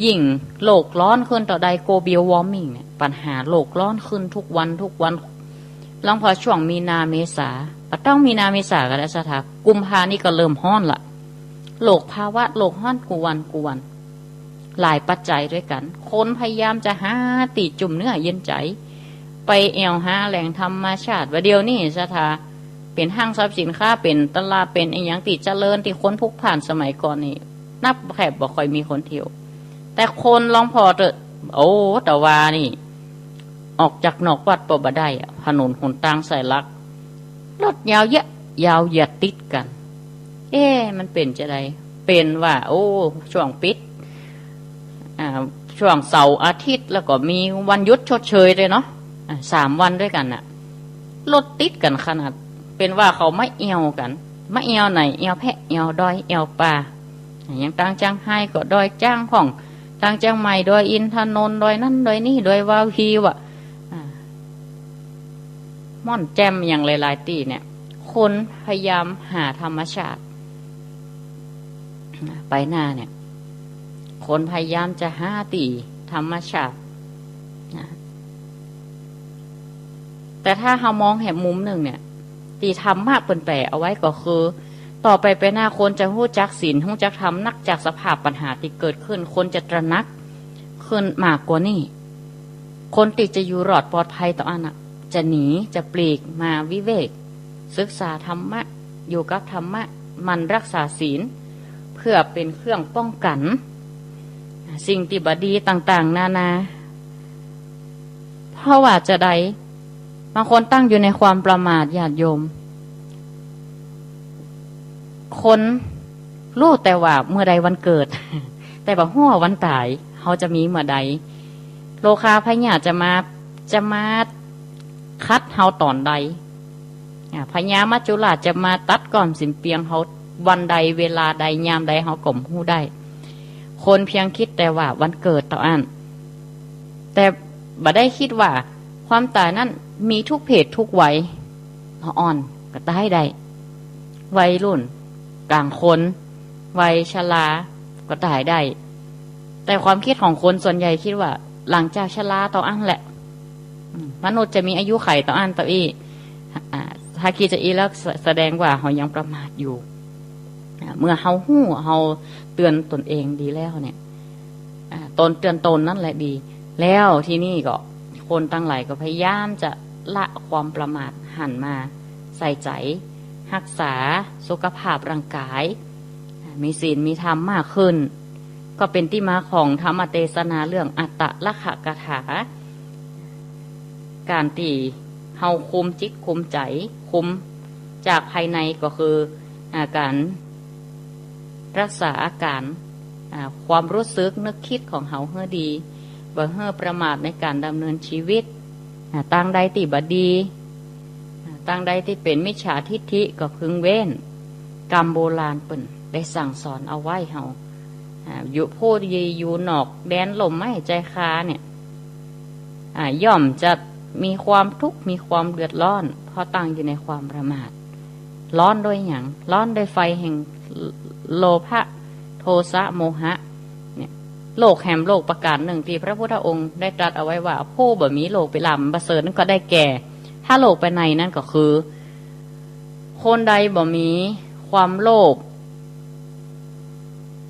ยิ่งโลกร้อนขึ้นเต้าใด global warming เนี่ย ปัญหาโลกร้อนขึ้นกู้วันกู้วัน ลองผ่อช่วงมีนาเมษา บ่ต้องมีนาเมษาก็ได้ ศรัทธา กุมภานี่ก็เริ่มฮ้อนละ โลกภาวะโลกฮ้อนกู้วันกู้วัน หลายปัจจัยด้วยกั๋น คนพยายามจะหาตี้จุ่มเนื้อเย็นใจ๋ ไปแอ่วหาแหล่งธรรมชาติ ว่าเดี๋ยวนี้ ศรัทธา เป๋นห้างสรรพสินค้า เป๋นตลาด เป๋นอะหยังตี้เจริญ ตี้คนพลุกพล่านสมัยก่อนนี่ นับแทบบ่ค่อยมีคนเที่ยว แต่คนลองผ่อเต๊อะ โอ้ ตะวานี่ ออกจากนอกวัดก็บ่ได้อะ ถนนหนตางสายหลัก รถยาวเยียะ ยาวเหยียดติดกั๋น เอ๊ะ มันเป๋นจาใด เป๋นว่า โอ้ ช่วงปิด อ่า ช่วงเสาร์อาทิตย์ แล้วก็มีวันหยุดชดเชยด้วยเนาะ อ่า สามวันด้วยกั๋นน่ะ รถติดกั๋นขนาด เป๋นว่าเขามาแอ่วกั๋น มาแอ่วไหน แอ่วแพะ แอ่วดอย แอ่วป่า อย่างตางเจียงฮายก็ดอยจ๊างพ่อง ตางเจียงใหม่ดอยอินทนนท์ ดอยนั้นดอยนี้ ดอยวาวฮีว่ะ อ่า ม่อนแจ่มอย่างหลายๆ ตี้เนี่ย คนพยายามหาธรรมชาติ ไปหน้าเนี่ย คนพยายามจะหาตี้ธรรมชาตินะ แต่ถ้าเฮามองแหมมุมนึ่งเนี่ย ตี้ธรรมะเปิ้นแป๋เอาไว้ก็คือ ต่อไปไปหน้าคนจะฮู้จักศีล ฮู้จักธรรม นักจากสภาพปัญหาตี้เกิดขึ้น คนจะตระหนักขึ้นมากกว่านี้ คนตี้จะอยู่รอดปลอดภัยต่ออั้นน่ะ จะหนี จะปลีกมาวิเวก ศึกษาธรรมะ อยู่กับธรรมะ หมั่นรักษาศีล เพื่อเป๋นเครื่องป้องกั๋น สิ่งตี้บ่ดีต่างๆ นานา เพราะว่าจะใด บางคนตั้งอยู่ในความประมาท ญาติโยม คนฮู้แต่ว่าเมื่อใดวันเกิด แต่บ่ฮู้ว่าวันต๋ายเฮาจะมีเมื่อใด โรคาพยาธิจะมา จะมากัดเฮาต๋อนใด อ่า พญามัจจุราชจะมาตัดก้อนสิ้นเปลืองเฮาวันใด เวลาใด ยามใด เฮาก็บ่ฮู้ได้ คนเพียงกึ๊ดแต่ว่าวันเกิดเต้าอั้น แต่บ่ได้กึ๊ดว่าความต๋ายนั้นมีทุกเพศทุกวัย อ่อนก็ต๋ายได้ วัยรุ่น ก๋างคน วัยชรา ก็ต๋ายได้ แต่ความกึ๊ดของคนส่วนใหญ่กึ๊ดว่าหลังจากชราเต้าอั้นแหละ อืม มนุษย์จะมีอายุขัยเต้าอั้นเต้าอี้ อ่า ถ้ากึ๊ดจะอี้แล้ว แส- แสดงว่าเฮายังประมาทอยู่ อ่า เมื่อเฮาฮู้ เฮาเตือนตนเองดีแล้วเนี่ย อ่า ตนเตือนตนนั่นแหละดี แล้วทีนี้ก็คนตังหลายก็พยายามจะละความประมาท หันมาใส่ใจ๋ ฮักษาสุขภาพร่างก๋าย อ่า มีศีลมีธรรมมากขึ้น ก็เป๋นตี้มาของธรรมเตสนาเรื่องอัตตลักขคาถา ก๋านตี้เฮาคุมจิตคุมใจ๋ คุมจากภายในก็คือ อ่า ก๋านรักษาอาก๋าน อ่า ความรู้สึกนึกกึ๊ดของเฮาหื้อดี บ่หื้อประมาทในก๋านดำเนินชีวิต อ่า ตางใดตี้บ่ดี อ่า ตางใดตี้เป๋นมิจฉาทิฏฐิก็พึงเว้น กำโบราณเปิ้นได้สั่งสอนเอาไว้เฮา อ่า อยู่ผู้ตี้อยู่นอกแดนล่มไม้ใจ๋คาเนี่ย อ่า ย่อมจะมีความทุกข์ มีความเดือดร้อน เพราะตั้งอยู่ในความประมาท ร้อนด้วยหยัง ร้อนด้วยไฟแห่งโลภะ โทสะ โมหะ เนี่ย โรคแหมโรคประก๋านนึ่งตี้พระพุทธองค์ได้ตรัสเอาไว้ว่า ผู้บ่มีโรคเป๋นลาภอันประเสริฐนั้นก็ได้แก่ ถ้าโรคไปในนั้นก็คือ คนใดบ่มีความโลภ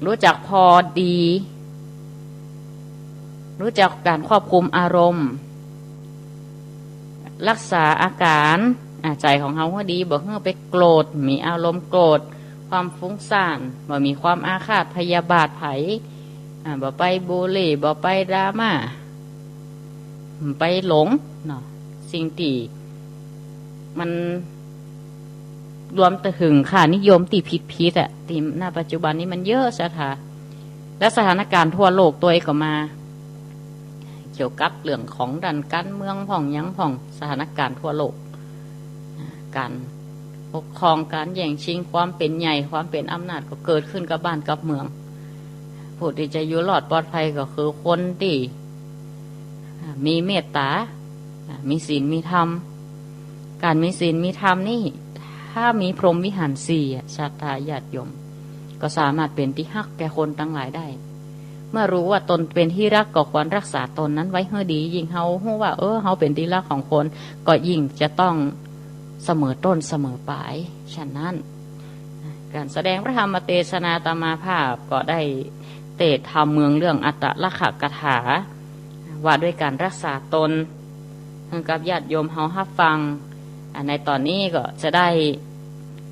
ฮู้จักผ่อดี ฮู้จักก๋านควบคุมอารมณ์ ฮักษาอาก๋าน อ่า ใจ๋ของเฮาหื้อดี บ่หื้อไปโกรธ มีอารมณ์โกรธ ความฟุ้งซ่าน บ่มีความอาฆาตพยาบาทใผ อ่า บ่ไปบูลลี่ บ่ไปดราม่า บ่ไปหลงเนาะ สิ่งตี้มัน รวมเถิงค่านิยมตี้ผิดๆ อะ ตี้ ณ ปัจจุบันนี้มันเยอะศรัทธา และสถานก๋านณ์ทั่วโลกตวยก็มา เกี่ยวกับเรื่องของด้านก๋านเมืองพ่องหยังพ่อง สถานก๋านณ์ทั่วโลก ก๋านปกครอง ก๋านแย่งชิง ความเป๋นใหญ่ ความเป๋นอำนาจก็เกิดขึ้นกับบ้านกับเมือง ผู้ตี้จะอยู่รอดปลอดภัยก็คือคนตี้ อ่า มีเมตต๋า อ่า มีศีลมีธรรม ก๋านมีศีลมีธรรมนี่ ถ้ามีพรหมวิหารสี่อะ ศรัทธาญาติโยม ก็สามารถเป๋นตี้ฮักแก่คนตังหลายได้ เมื่อรู้ว่าตนเป๋นตี้ฮัก ก็ควรฮักษาตนนั้นไว้หื้อดี ยิ่งเฮาฮู้ว่า เออ เฮาเป๋นตี้ฮักของคน ก็ยิ่งจะต้องเสมอต้นเสมอปลาย ฉะนั้น ก๋านแสดงพระธรรมเตสนาอาตมาภาพก็ได้เตสน์ธรรมเมืองเรื่องอัตตลักขคาถา ว่าด้วยก๋านฮักษาตน หื้อกับญาติโยมเฮาฮับฟัง อ่า ในต๋อนนี้ก็จะได้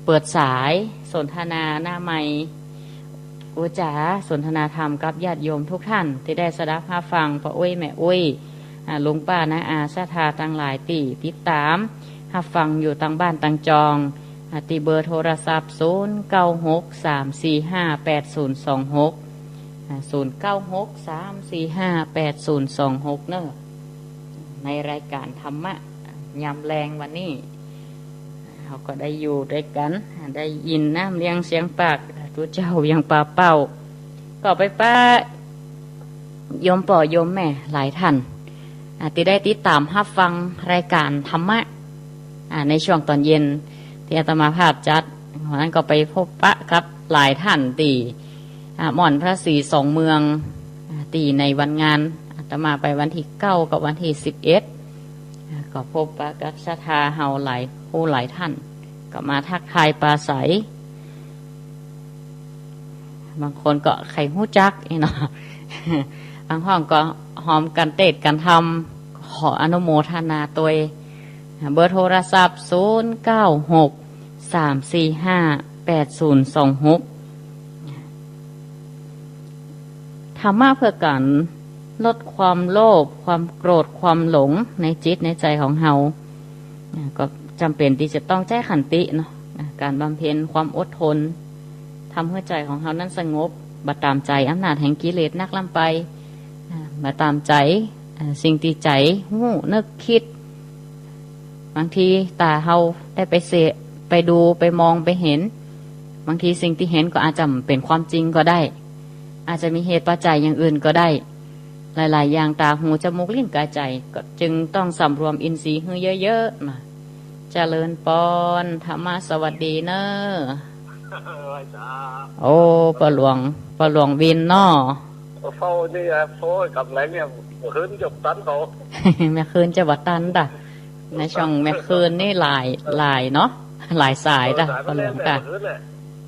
เปิดสายสนทนาหน้าไมค์ อุจจาสนทนาธรรมกับญาติโยมทุกท่านตี้ได้สดับฮับฟัง ป้ออุ๊ยแม่อุ๊ย อ่า ลุงป้าน้าอาศรัทธาตังหลายตี้ติดต๋ามฮับฟังอยู่ตังบ้านตังจอง อ่า ตี้เบอร์โทรศัพท์ ศูนย์เก้าหก สามสี่ห้า แปดศูนย์สองหก อ่า ศูนย์เก้าหก สามสี่ห้า แปดศูนย์สองหก เนาะ ในรายก๋านธรรมะยามแลงวันนี้ เฮาก็ได้อยู่ตวยกั๋น ได้ยินน้ำเลี้ยงเสียงปาก ตุ๊เจ้าเวียงป่าเป้า ก็ไปปะโยมป้อโยมแม่หลายท่าน อ่า ตี้ได้ติดต๋ามฮับฟังรายก๋านธรรมะ อ่า ในช่วงต๋อนเย็นตี้อาตมาภาพจัด วันนั้นก็ไปพบปะกับหลายท่านตี้ อ่า ม่อนพระศรีสองเมือง อ่า ตี้ในวันงาน อาตมาไปวันตี้เก้ากับวันตี้สิบเอ็ด อ่า ก็พบปะกับศรัทธาเฮาหลายผู้หลายท่าน ก็มาทักทายปราศรัย บางคนก็ใค่ฮู้จักอี้เนาะ บางห้องก็ฮอมกั๋นเตศน์กั๋นธรรม ขออนุโมทนาตวย เบอร์โทรศัพท์ ศูนย์ เก้า หก สาม สี่ ห้า แปด ศูนย์ สอง หก ธรรมะเพื่อก๋านลดความโลภ ความโกรธ ความหลงในจิตในใจ๋ของเฮา อ่า ก็จ๋ำเป๋นตี้จะต้องใจ๊ขันติเนาะ อ่า ก๋านบำเพ็ญความอดทน ทำหื้อใจ๋ของเฮานั้นสงบ บ่ต๋ามใจ๋อำนาจแห่งกิเลสนักล้ำไป อ่า บ่ต๋ามใจ๋ อ่า สิ่งตี้ใจ๋ฮู้นึกกึ๊ด บางทีต๋าเฮาได้ไปเสพ ไปดู ไปมอง ไปหัน บางทีสิ่งตี้หันก็อาจจะบ่เป๋นความจริงก็ได้ อาจจะมีเหตุปัจจัยอย่างอื่นก็ได้ หลายๆ อย่าง ต๋า หู จมูก ลิ้น ก๋าย ใจ๋ ก็จึงต้องสำรวมอินทรีย์หื้อเยอะๆ นะ เจริญปอน ธรรมะสวัสดีเน่อ ไหว้สา โอ้ ป้อหลวง ป้อหลวงวินเนาะ เฝ้านี่อะ โอ้ย กำแหน่งเนี่ย เมื่อคืนจะบ่ตันเขา เมื่อคืนจะบ่ตันตะ ในช่องเมื่อคืนนี่หลาย หลายเนาะ หลายสายตะ เออ สาย ป้อหลวงตะ เมื่อคืนเนี่ย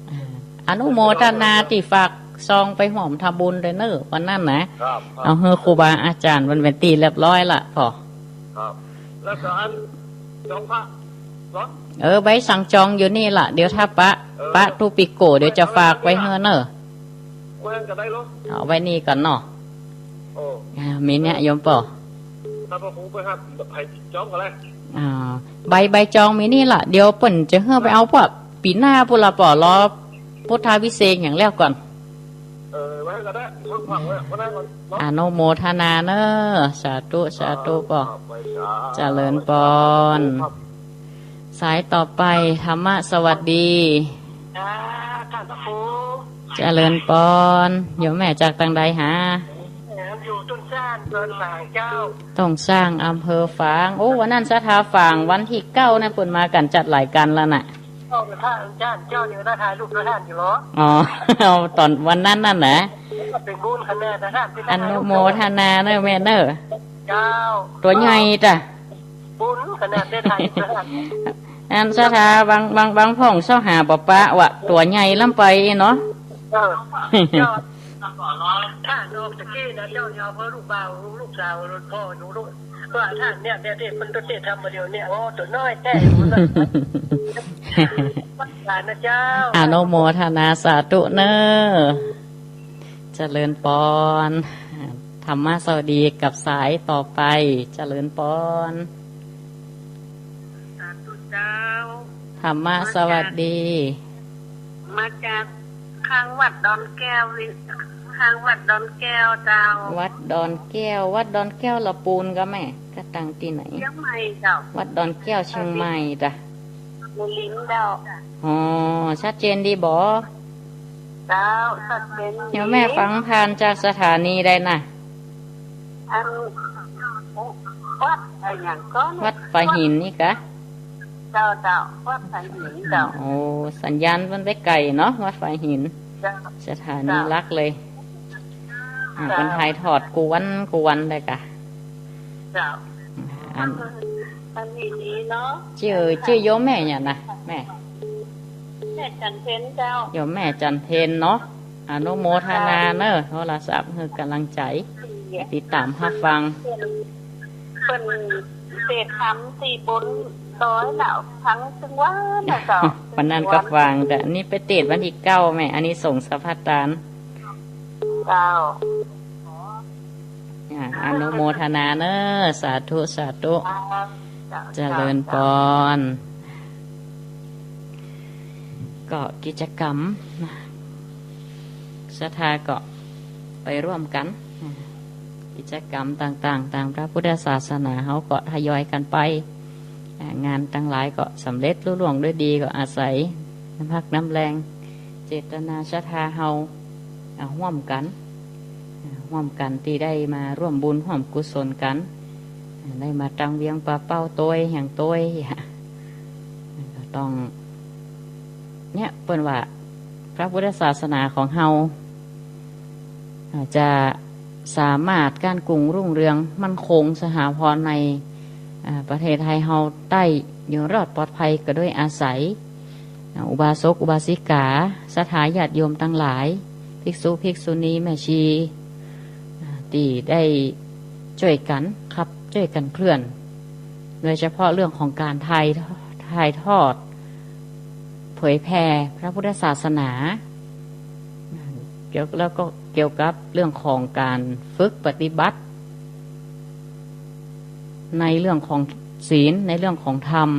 อ่า อนุโมทนาตี้ฝากซองไปฮ่วมทำบุญตวยเน่อ วันนั้นนะ ครับ ครับ เอาหื้อครูบาอาจ๋ารย์เปิ้นเป๋นตี้เรียบร้อยละป้อ ครับ แล้วก็อันจองพระเนาะ เออ ใบสั่งจองอยู่นี่ละ เดี๋ยวถ้าปะ เออ ปะตู้ปิโก้ เดี๋ยวจะฝากไปหื้อเน่อ เมื่อนั้นก็ได้เนาะ เอาไว้นี่ก่อนเนาะ โอ้ อ่า มีเนี่ยโยมป้อ ถ้าพระครูไปหัด ใผจองก็ได้ อ่า ใบ ใบจองมีนี่ละ เดี๋ยวเปิ้นจะหื้อไปเอาพวกปี๋หน้าปู้นละป้อ รอพุทธาภิเษกอย่างแล้วก่อน เออ ไว้ก็ได้ ฟังๆ ไว้ ก็ได้ก่อนเนาะ อนุโมทนาเน่อ สาธุ สาธุป้อ ครับ ไหว้สา เจริญปอน ครับ สายต่อไป ธรรมะสวัสดี จ้า ท่านพระครู เจริญปอน โยมแม่จากตางใดหา อยู่ต้นส้าง เมืองฝางเจ้า ต้นส้าง อำเภอฝาง โอ้ วันนั้นศรัทธาฝาง วันตี้เก้านะ เปิ้นมากั๋นจัดหลายกั๋นแล้วน่ะ เจ้า ท่าน ท่านเจ้านี่นะ ถ่ายรูปด้วยท่านอยู่เหรอ อ๋อ เอาต๋อนวันนั้นนั่นนะ เป๋นบุญขนาดนะท่าน อนุโมทนาเน่อแม่เน่อ เจ้า ตั๋วใหญ่ตะ บุญขนาดได้ถ่ายรูปด้วยท่าน อันศรัทธาบาง บาง บางพ่องเซาะหาบ่ปะวะ ตั๋วใหญ่ล้ำไปเนาะ เออ เจ้า ท่านออกตะกี้นะ เจ้าเนี่ย เอาเพื่อลูกบ่าว ลูกสาว ลูกพ่อ ลูก ว่าท่านเนี่ย เนี่ย เตศน์ เปิ้นเตศน์ธรรมมาเดี๋ยวเนี่ย โอ้ ตั๋วน้อยแต๊ สาธุนะเจ้า อนุโมทนาสาธุเน่อ เจริญปอน ธรรมะสวัสดีกับสายต่อไป เจริญปอน สาธุเจ้า ธรรมะสวัสดี มาจาก มาจาก ข้างวัดดอนแก้ววิ ข้างวัดดอนแก้วเจ้า วัดดอนแก้ว วัดดอนแก้วละปูนก่อแม่ ก็ตั้งตี้ไหน เจียงใหม่เจ้า วัดดอนแก้วเจียงใหม่ตะ หมู่ลิ้นเจ้า อ๋อ ชัดเจนดีบ่ เจ้า ชัดเจนดี เดี๋ยวแม่ฟังผ่านจากสถานีได้นะ อัน วัดอะหยังก่อ วัดฝายหินนี่กะ เจ้า เจ้า วัดฝายหินเจ้า โอ้ สัญญาณมันไปไก๋เนาะ วัดฝายหิน เจ้า สถานีหลักเลย อ่า เจ้า เปิ้นถ่ายทอดกู้วันกู้วันเลยกะ เจ้า อัน อันนี้ดีเนาะ จื้อ จื้อโยมแม่หยังนะ แม่ แม่จันเพ็ญเจ้า โยมแม่จันเพ็ญเนาะ อนุโมทนาเน่อ โทรศัพท์หื้อก๋ำลังใจ๋ ติดต๋ามฮับฟัง เปิ้นเตศน์ธรรมตี้บนดอยน่ะ ฟังตึงวันน่ะเจ้า วันนั้นก็ฟัง แต่อันนี้ไปเตศน์วันตี้เก้าแม่ อานิสงส์สะพัดตาน เจ้า อ่า อนุโมทนาเน่อ สาธุ สาธุ ครับ เจริญปอน ก็กิจกรรมนะ ศรัทธาก็ไปร่วมกั๋น อ่า กิจกรรมต่างๆ ต๋ามพระพุทธศาสนาเฮาก็ทยอยกั๋นไป อ่า งานตังหลายก็สำเร็จลุล่วงด้วยดี ก็อาศัยน้ำพักน้ำแรง เจตนาศรัทธาเฮา อ่า ฮ่วมกั๋น อ่า ฮ่วมกั๋นตี้ได้มาฮ่วมบุญฮ่วมกุศลกั๋น อ่า ได้มาตั้งเวียงป่าเป้าตวย แห่งตวย ก็ต้อง เนี่ย เปิ้นว่าพระพุทธศาสนาของเฮา อ่า จะสามารถก้านกุงรุ่งเรืองมั่นคงสถาพรใน อ่า ประเทศไทยเฮาได้อยู่รอดปลอดภัยก็ด้วยอาศัย อ่า อุบาสกอุบาสิกา ศรัทธาญาติโยมตังหลาย ภิกษุ ภิกษุณี แม่ชี อ่า ตี้ได้จ้วยกั๋นขับ จ้วยกั๋นเคลื่อน โดยเฉพาะเรื่องของก๋านถ่าย ถ่ายทอด เผยแผ่พระพุทธศาสนา เกี่ยว แล้วก็เกี่ยวกับเรื่องของก๋านฝึกปฏิบัติ ในเรื่องของศีล ในเรื่องของธรรม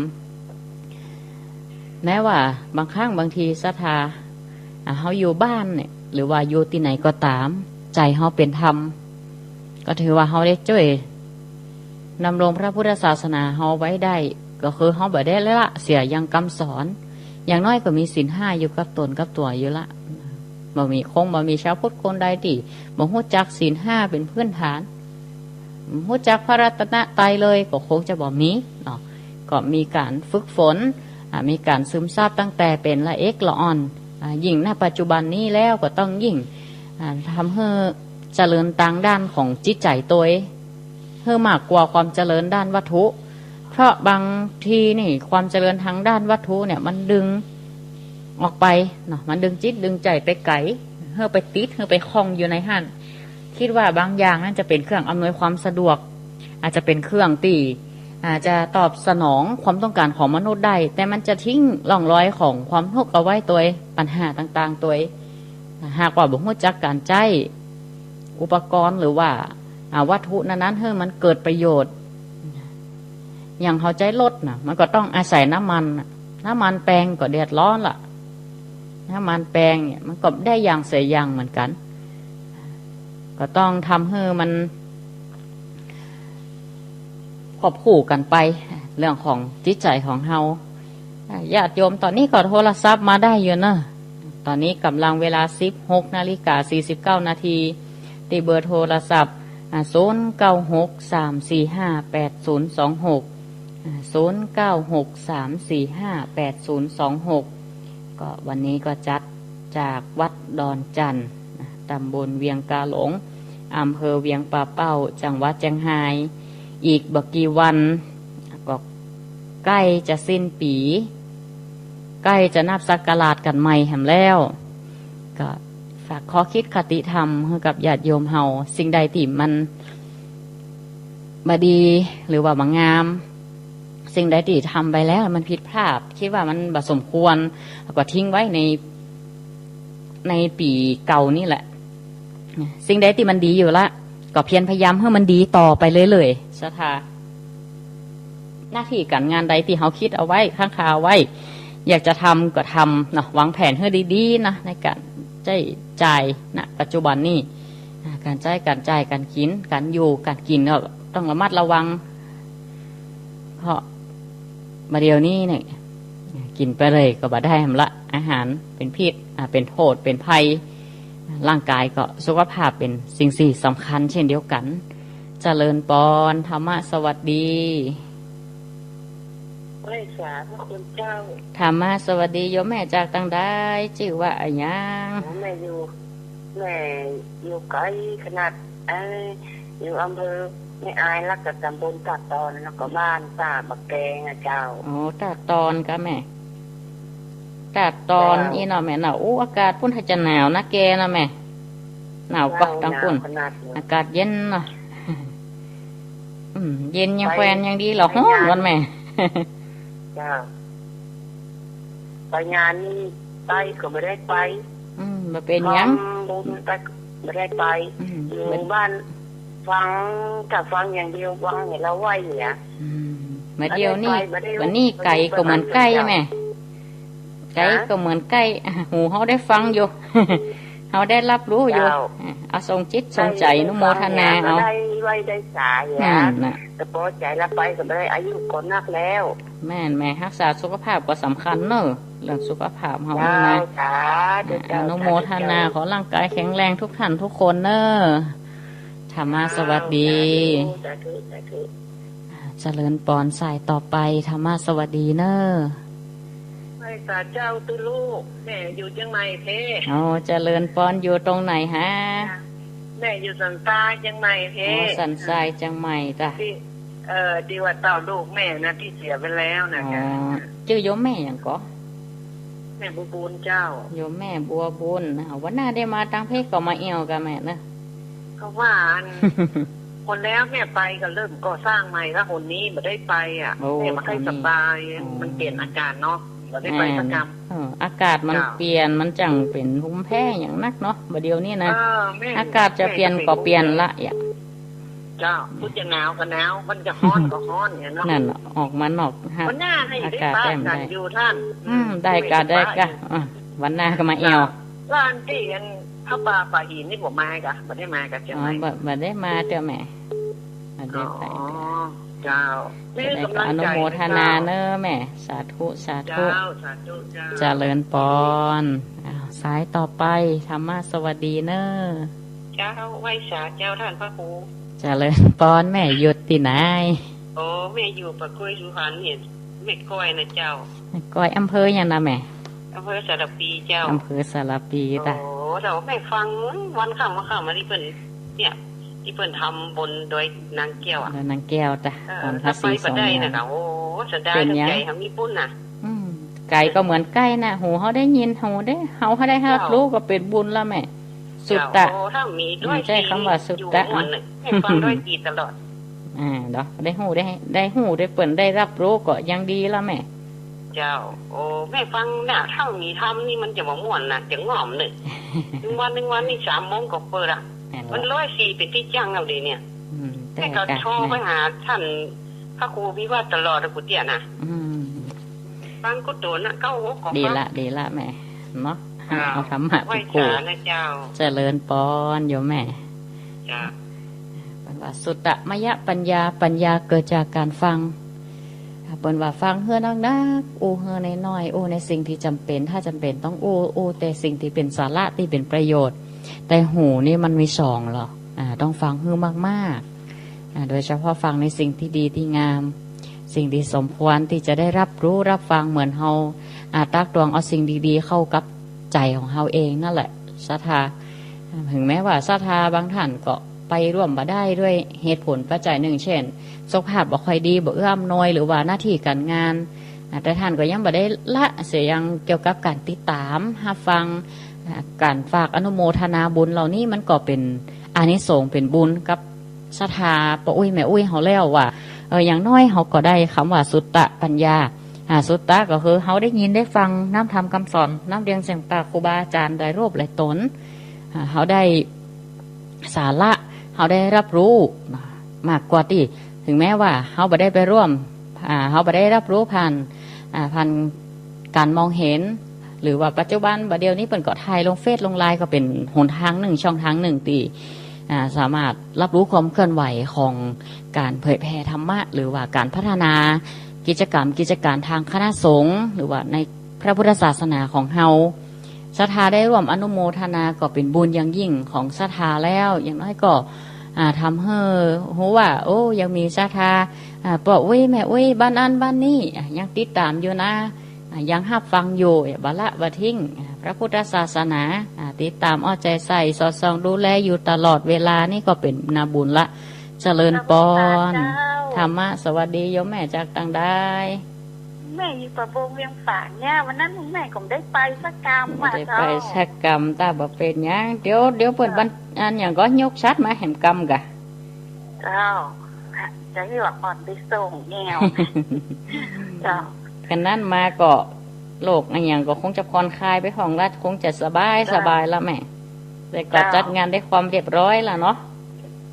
แม้ว่าบางครั้งบางทีศรัทธา อ่า เฮาอยู่บ้านเนี่ย หรือว่าอยู่ตี้ไหนก็ต๋าม ใจ๋เฮาเป๋นธรรม ก็ถือว่าเฮาได้จ้วยดำรงพระพุทธศาสนาเฮาไว้ได้ ก็คือเฮาบ่ได้ละเสียอย่างกำสอน อย่างน้อยก็มีศีลห้าอยู่กับต๋นกับตั๋วอยู่ละ บ่มี คงบ่มีชาวพุทธคนใดตี้บ่ฮู้จักศีลห้าเป๋นพื้นฐาน ฮู้จักพระรัตนตรัยเลยก็คงจะบ่มีเนาะ ก็มีก๋านฝึกฝน อ่า มีก๋านซึมซาบตั้งแต่เป๋นละเอกละอ่อน อ่า ยิ่ง ณ ปัจจุบันนี้แล้วก็ต้องยิ่ง อ่า ทำหื้อเจริญตางด้านของจิตใจ๋ตวย หื้อมากกว่าความเจริญด้านวัตถุ เพราะบางทีนี่ความเจริญตางด้านวัตถุเนี่ยมันดึงออกไปเนาะ มันดึงจิตดึงใจ๋ไปไก๋ หื้อไปติด หื้อไปข้องอยู่ในหั้น กึ๊ดว่าบางอย่างนั้นจะเป๋นเครื่องอำนวยความสะดวก อาจจะเป๋นเครื่องตี้ อาจจะตอบสนองความต้องก๋านของมนุษย์ได้ แต่มันจะทิ้งร่องรอยของความทุกข์เอาไว้ตวย ปัญหาต่างๆ ตวย หากว่าบ่ฮู้จักก๋านใจ๊อุปกรณ์หรือว่า อ่า วัตถุนั้นๆ หื้อมันเกิดประโยชน์ อย่างเฮาใจ๊รถน่ะ มันก็ต้องอาศัยน้ำมันน่ะ น้ำมันแปงก็เดือดร้อนละ น้ำมันแปงเนี่ยมันก็ได้อย่างเสียอย่างเหมือนกั๋น ก็ต้องทำหื้อมันควบคู่กั๋นไป เรื่องของจิตใจ๋ของเฮา อ่า ญาติโยม ต๋อนนี้ก็โทรศัพท์มาได้อยู่เนาะ ต๋อนนี้ก่ำลังเวลา สิบหกนาฬิกา สี่สิบเก้านาที ตี้เบอร์โทรศัพท์ อ่า ศูนย์เก้าหก สามสี่ห้า แปดศูนย์สองหก อ่า ศูนย์เก้าหก สามสี่ห้า แปดศูนย์สองหก ก็วันนี้ก็จัดจากวัดดอนจั่นนะ ตำบลเวียงกาหลง อำเภอเวียงป่าเป้า จังหวัดเจียงฮาย อีกบ่กี่วันก็ใก้จะสิ้นปี๋ ใก้จะนับศักราชกั๋นใหม่แหมแล้ว ก็ฝากข้อคิดคติธรรมหื้อกับญาติโยมเฮา สิ่งใดตี้มันบ่ดีหรือว่าบ่งาม สิ่งใดตี้ทำไปแล้วมันผิดพลาด กึ๊ดว่ามันบ่สมควร ก็ทิ้งไว้ใน ในปี๋เก่านี่แหละ สิ่งใดตี้มันดีอยู่ละ ก็เพียรพยายามหื้อมันดีต่อไปเรื่อยๆ ศรัทธา หน้าตี้ก๋านงานใดตี้เฮาคิดเอาไว้ ค้างคาเอาไว้ อยากจะทำก็ทำเนาะ วางแผนหื้อดีๆ นะ ในก๋านใจ๊จ่าย ณ ปัจจุบันนี้ อ่า ก๋านใจ๊ ก๋านจ่าย ก๋านกิ๋น ก๋านอยู่ ก๋านกิ๋นก็ต้องระมัดระวัง เพราะบ่าเดี่ยวนี้เนี่ย กิ๋นไปเลยก็บ่ได้แหมละ อาหารเป๋นพิษ อ่า เป๋นโต้ษ เป๋นภัย ร่างก๋ายก็สุขภาพเป๋นสิ่งตี้สำคัญเช่นเดียวกั๋น เจริญปอน ธรรมะสวัสดี ไหว้สาพระคุณเจ้า ธรรมะสวัสดี โยมแม่จากตางใด จื้อว่าอะหยัง โอ้ แม่อยู่ แม่อยู่ไก๋ขนาด เอ้ย อยู่อำเภอแม่อาย แล้วก็ตำบลตาดตอน แล้วก็บ้านป่าบักแกงอะเจ้า อ๋อ ตาดตอนก้าแม่ ตาดตอน เจ้า อี้เนาะแม่เนาะ อู้ อากาศปุ้นถ้าจะหนาวนะแกเนาะแม่ หนาวก่อ เจ้า ตางปุ้น หนาวขนาดนั้น อากาศเย็นเนาะ อืม เย็นยัง ไป แควนยังดีเหรอ ไปงาน ฮ้อนวันแม่ เจ้า ไปงานนี่ไปก็บ่ได้ไป อืม บ่เป๋นหยัง ทำบุญไปก็บ่ได้ไป อืม อยู่บ้านฟัง ถ้าฟังอย่างเดียว ฟังให้เฮาไหว้เนี่ย อืม บ่าเดี่ยวนี้ บ่าเดี่ยวนี้ไก๋ก็เหมือนใก้แม่ ไก๋ก็เหมือนใก้ อ่ะ หูเฮาได้ฟังอยู่ เฮาได้ฮับฮู้อยู่ เจ้า อ่ะ เอาส่งจิตส่งใจ๋ อนุโมทนาเอา ได้ไหว้ได้สาเนี่ย นั่นน่ะ แต่ปอใจ๋ละไปก็บ่ได้ อายุก็นักแล้ว แม่นแม่ ฮักษาสุขภาพก็สำคัญเนาะ เรื่องสุขภาพเฮานี่นะ เจ้า สาธุ อ่ะ เจ้า อนุโมทนา สาธุเจ้า ขอร่างกายแข็งแรงทุกท่านทุกคนเนาะ ธรรมะสวัสดี เจ้า สาธุ สาธุ สาธุ อ่า เจริญปอน สายต่อไป ธรรมะสวัสดีเนอะ ไหว้สาเจ้าตุ๊ลูก แม่อยู่เจียงใหม่เพ อ๋อ เจริญปอน อยู่ตรงไหนฮะ แม่อยู่สันทรายเจียงใหม่เพ อ๋อ สันทรายเจียงใหม่จ้ะ ตี้ เอ่อ ตี้ว่าเต้าลูกแม่นะ ตี้เสียไปแล้วนะ อ๋อ จ๊ะ จื้อโยมแม่หยังก่อ แม่บัวบุญเจ้า โยมแม่บัวบุญ อ้าว วันหน้าได้มาตางเพชรก็มาแอ่วก่ะแม่เนอะ เพราะว่าอัน หนแล้วแม่ไปก็เริ่มก่อสร้างใหม่แล้ว หนนี้บ่ได้ไปอะ โอ้ แม่บ่ค่อยสบาย หนนี้ อ๋อ มันเปลี่ยนอากาศเนาะ บ่ได้ไปสักกำ เออ อากาศมัน เจ้า เปลี่ยน มันจั่งเป๋นภูมิแพ้อย่างนักเนาะ บ่าเดี่ยวนี้นะ เออ แม่ อากาศจะเปลี่ยน แม่ก็เป๋น ก็เปลี่ยนละ ห่วง อย่า เจ้า พุ้นจะหนาวก็หนาว มันจะฮ้อนก็ฮ้อนเนี่ยเนาะ นั่นน่ะ ออกมานอก วันหน้าให้ อา ได้ กาศ ปะ แจ่ม กั๋น ได้ อยู่ต้าน อืม ได้ก่ะ ได้ก่ะ อ่ะ วันหน้าก็มาแอ่ว เจ้า แล้วอันตี้อันพระป่าป่าหินนี่บ่มาก่ะ บ่ได้มาก่ะเจ้า อ๋อ แม่ บ่ บ่ได้มาเตื้อแม่ บ่ได้ไป อ๋อ เจ้า จะได้ก็อนุโมทนาเน้อแม่ สาธุ สาธุ เจ้า สาธุเจ้า เจริญปอน อ้าว สายต่อไป ธรรมะสวัสดีเน้อ เจ้า ไหว้สาเจ้าต้านพระครู เจริญปอน แม่อยู่ตี้ไหน โอ้ แม่อยู่ป่าก้อยสุพรรณเนี่ย แม่ก้อยนะเจ้า แม่ก้อย อำเภอหยังนะแม่ อำเภอสารภีเจ้า อำเภอสารภีตะ โอ้ เดี๋ยวแม่ฟังวันค่ำวันค่ำมาตี้เปิ้น เนี่ย ตี้เปิ้นทำบนดอยนางแก้วอะ ดอยนางแก้วตะ เออ ต๋อนพระศรีสอง ถ้าไปบ่ได้นะ โอ้ เสียดาย เป๋นหยัง ตกใจ๋ เฮามีบุญน่ะ อืม ไก๋ก็เหมือนใก้น่ะ หูเฮาได้ยิน หูได้ เฮาได้ฮับ เจ้า ฮู้ก็เป๋นบุญละแม่ สุตตะ เจ้า โอ้ ถ้ามีดอย อืม ใจ๊กำว่าสุตตะ อยู่ม่วนน่ะ แม่ฟังดอยติดตลอด อ่า เนาะ ได้ฮู้ ได้ ได้ฮู้ ได้เปิ้นได้ฮับฮู้ก็ยังดีละแม่ เจ้า โอ้ แม่ฟังน่ะ ถ้ามีธรรมนี่มันจะบ่ม่วนน่ะ จะง่อมเน่อ นึ่งวันนึ่งวันนี่สามโมงก็เปิดอะ แม่นละ มันดอยสี่เป๋นตี้จั้งเอาดีเนี่ย อืม แม่ก็ แต่ก็ โทรไปหาต้านพระครูวิวัฒน์ตลอดอะ กูเตี้ยน่ะ อืม ฟังกู้โตนน่ะ เก้าหกก็ฟัง ดีละ ดีละแม่ เนาะ อ่า เอาธรรมะ ไหว้ ติดกู้ สานะเจ้า เจริญปอนโยมแม่ เจ้า เปิ้นว่าสุตตมยปัญญา ปัญญาเกิดจากการฟัง เปิ้นว่าฟังเฮือนักๆ อู้เฮือน้อยๆ อู้ในสิ่งตี้จ๋ำเป๋น ถ้าจ๋ำเป๋นต้องอู้ อู้แต่สิ่งตี้เป๋นสาระ ตี้เป๋นประโยชน์ แต่หูนี่มันมีสองหรอก อ่า ต้องฟังหื้อมากๆ อ่า โดยเฉพาะฟังในสิ่งตี้ดีตี้งาม สิ่งตี้สมควรตี้จะได้ฮับฮู้ฮับฟัง เหมือนเฮา อ่า ตักตวงเอาสิ่งดีๆ เข้ากับใจ๋ของเฮาเองนั่นแหละ ศรัทธา ถึงแม้ว่าศรัทธาบางต้านก็ไปร่วมบ่ได้ด้วยเหตุผลปัจจัยนึ่ง เช่น สุขภาพบ่ค่อยดี บ่เอื้ออำนวย หรือว่าหน้าตี้ก๋านงาน อ่า แต่ต้านก็ยังบ่ได้ละเสียอย่างเกี่ยวกับก๋านติดต๋ามฮับฟัง อ่า ก๋านฝากอนุโมทนาบุญเหล่านี้มันก็เป๋นอานิสงส์เป๋นบุญกับศรัทธาป้ออุ๊ยแม่อุ๊ยเฮาแล้วว่า เออ อย่างน้อยเฮาก็ได้กำว่าสุตตปัญญา อ่า สุตตะก็คือเฮาได้ยินได้ฟังน้ำธรรมกำสอน น้ำเสียงจากครูบาอาจ๋ารย์หลายรูปหลายต๋น อ่า เฮาได้สาระ เฮาได้ฮับฮู้มากกว่าตี้ ถึงแม้ว่าเฮาบ่ได้ไปร่วม อ่า เฮาบ่ได้ฮับฮู้ผ่าน อ่า ผ่านก๋านมองหัน หรือว่าปัจจุบันบ่าเดี่ยวนี้เปิ้นก็ถ่ายลงเฟซลงไลน์ ก็เป๋นหนตางนึ่ง ช่องตางนึ่งตี้ อ่า สามารถฮับฮู้ความเคลื่อนไหวของก๋านเผยแผ่ธรรมะ หรือว่าก๋านพัฒนากิจกรรมกิจก๋านตางคณะสงฆ์ หรือว่าในพระพุทธศาสนาของเฮา ศรัทธาได้ร่วมอนุโมทนาก็เป๋นบุญอย่างยิ่งของศรัทธาแล้ว อย่างน้อยก็ อ่า ทำหื้อฮู้ว่า โอ้ ยังมีศรัทธา อ่า ป้ออุ๊ยแม่อุ๊ยบ้านอั้นบ้านนี้ อ่า ยังติดต๋ามอยู่นะ อ่า ยังฮับฟังอยู่ บ่ละบ่ทิ้ง อ่า พระพุทธศาสนา อ่า ติดต๋ามเอาใจ๋ใส่สอดส่องดูแลอยู่ตลอดเวลา นี่ก็เป๋นนาบุญละ เจริญปอน เจ้า ธรรมะสวัสดีโยมแม่จากตางใด แม่อยู่ป่าบงเวียงฝางเนี่ย วันนั้นแม่ก็บ่ได้ไปสักกำ บ่ได้ไปสักกำ ตาบ่เป๋นหยัง เดี๋ยว เดี๋ยวเปิ้น เจ้า วัน อันหยังก็ยกฉัตรมาแหมกำกะ เจ้า จะหื้ออ่อนไปส่งแอ่ว เจ้า คันนั้นมาก็โลกอันหยังก็คงจะผ่อนคลายไปห้องละ คงจะสบาย เจ้า สบายละแม่ แต่ก็ เจ้า จัดงานด้วยความเรียบร้อยละเนาะ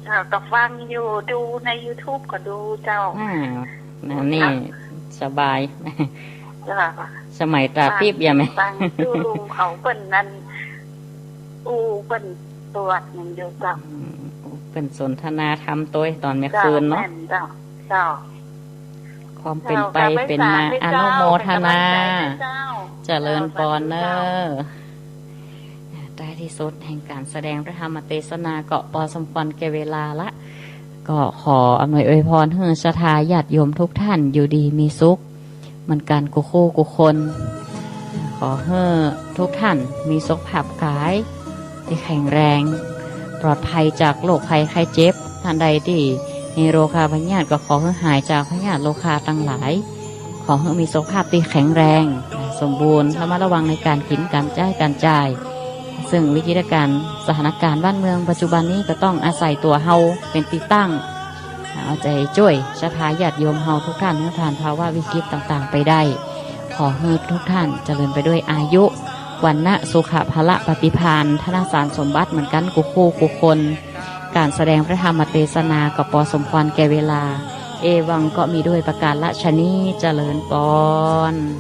เจ้า ก็ฟังอยู่ ดูในยูทูบก็ดูเจ้า อ่า นั่นนี่ เจ้า สบาย เจ้า สมัยต๋าปิ๊บอย่าแม่ ฟัง ฟังดูลุงเขาเปิ้นนั่น อู้เปิ้นสวดหยังอยู่เจ้า อืม เปิ้นสนทนาธรรมตวยต๋อนเมื่อคืนเนาะ เจ้า แม่นเจ้า เจ้า ความเป๋นไป เจ้า เป๋นมา เจ้า อนุโมทนา เป๋นก๋ำลังใจ๋เจ้า เจริญปอนเน้อ เจ้า ท้ายตี้สุดแห่งก๋านแสดงพระธรรมเตสนาก็ปอสมควรแก่เวลาละ ก็ขออำนวยอวยพรหื้อศรัทธาญาติโยมทุกท่านอยู่ดีมีสุข เหมือนกันกู้คู่กู้คน ขอหื้อทุกท่านมีสุขภาพก๋ายตี้แข็งแรง ปลอดภัยจากโรคภัยไข้เจ็บ ท่านใดตี้มีโรคาพยาธิก็ขอหื้อหายจากพยาธิโรคาตังหลาย ขอหื้อมีสุขภาพตี้แข็งแรง สมบูรณ์ ระมัดระวังในก๋านกิ๋น ก๋านใจ๊ ก๋านจ่าย ซึ่งวิกฤตการณ์สถานการณ์บ้านเมืองปัจจุบันนี้ก็ต้องอาศัยตั๋วเฮาเป๋นตี้ตั้ง เอาใจ๋จ้วยศรัทธาญาติโยมเฮาทุกท่าน หื้อผ่านภาวะวิกฤตต่างๆ ไปได้ ขอหื้อทุกท่านเจริญไปด้วยอายุ วรรณะ สุขะ พละ ปฏิภาณ ธนสารสมบัติเหมือนกั๋นกู้คู่กู้คน ก๋านแสดงพระธรรมเตสนาก็ปอสมควรแก่เวลา เอวังก็มีด้วยประก๋ารฉะนี้ เจริญปอน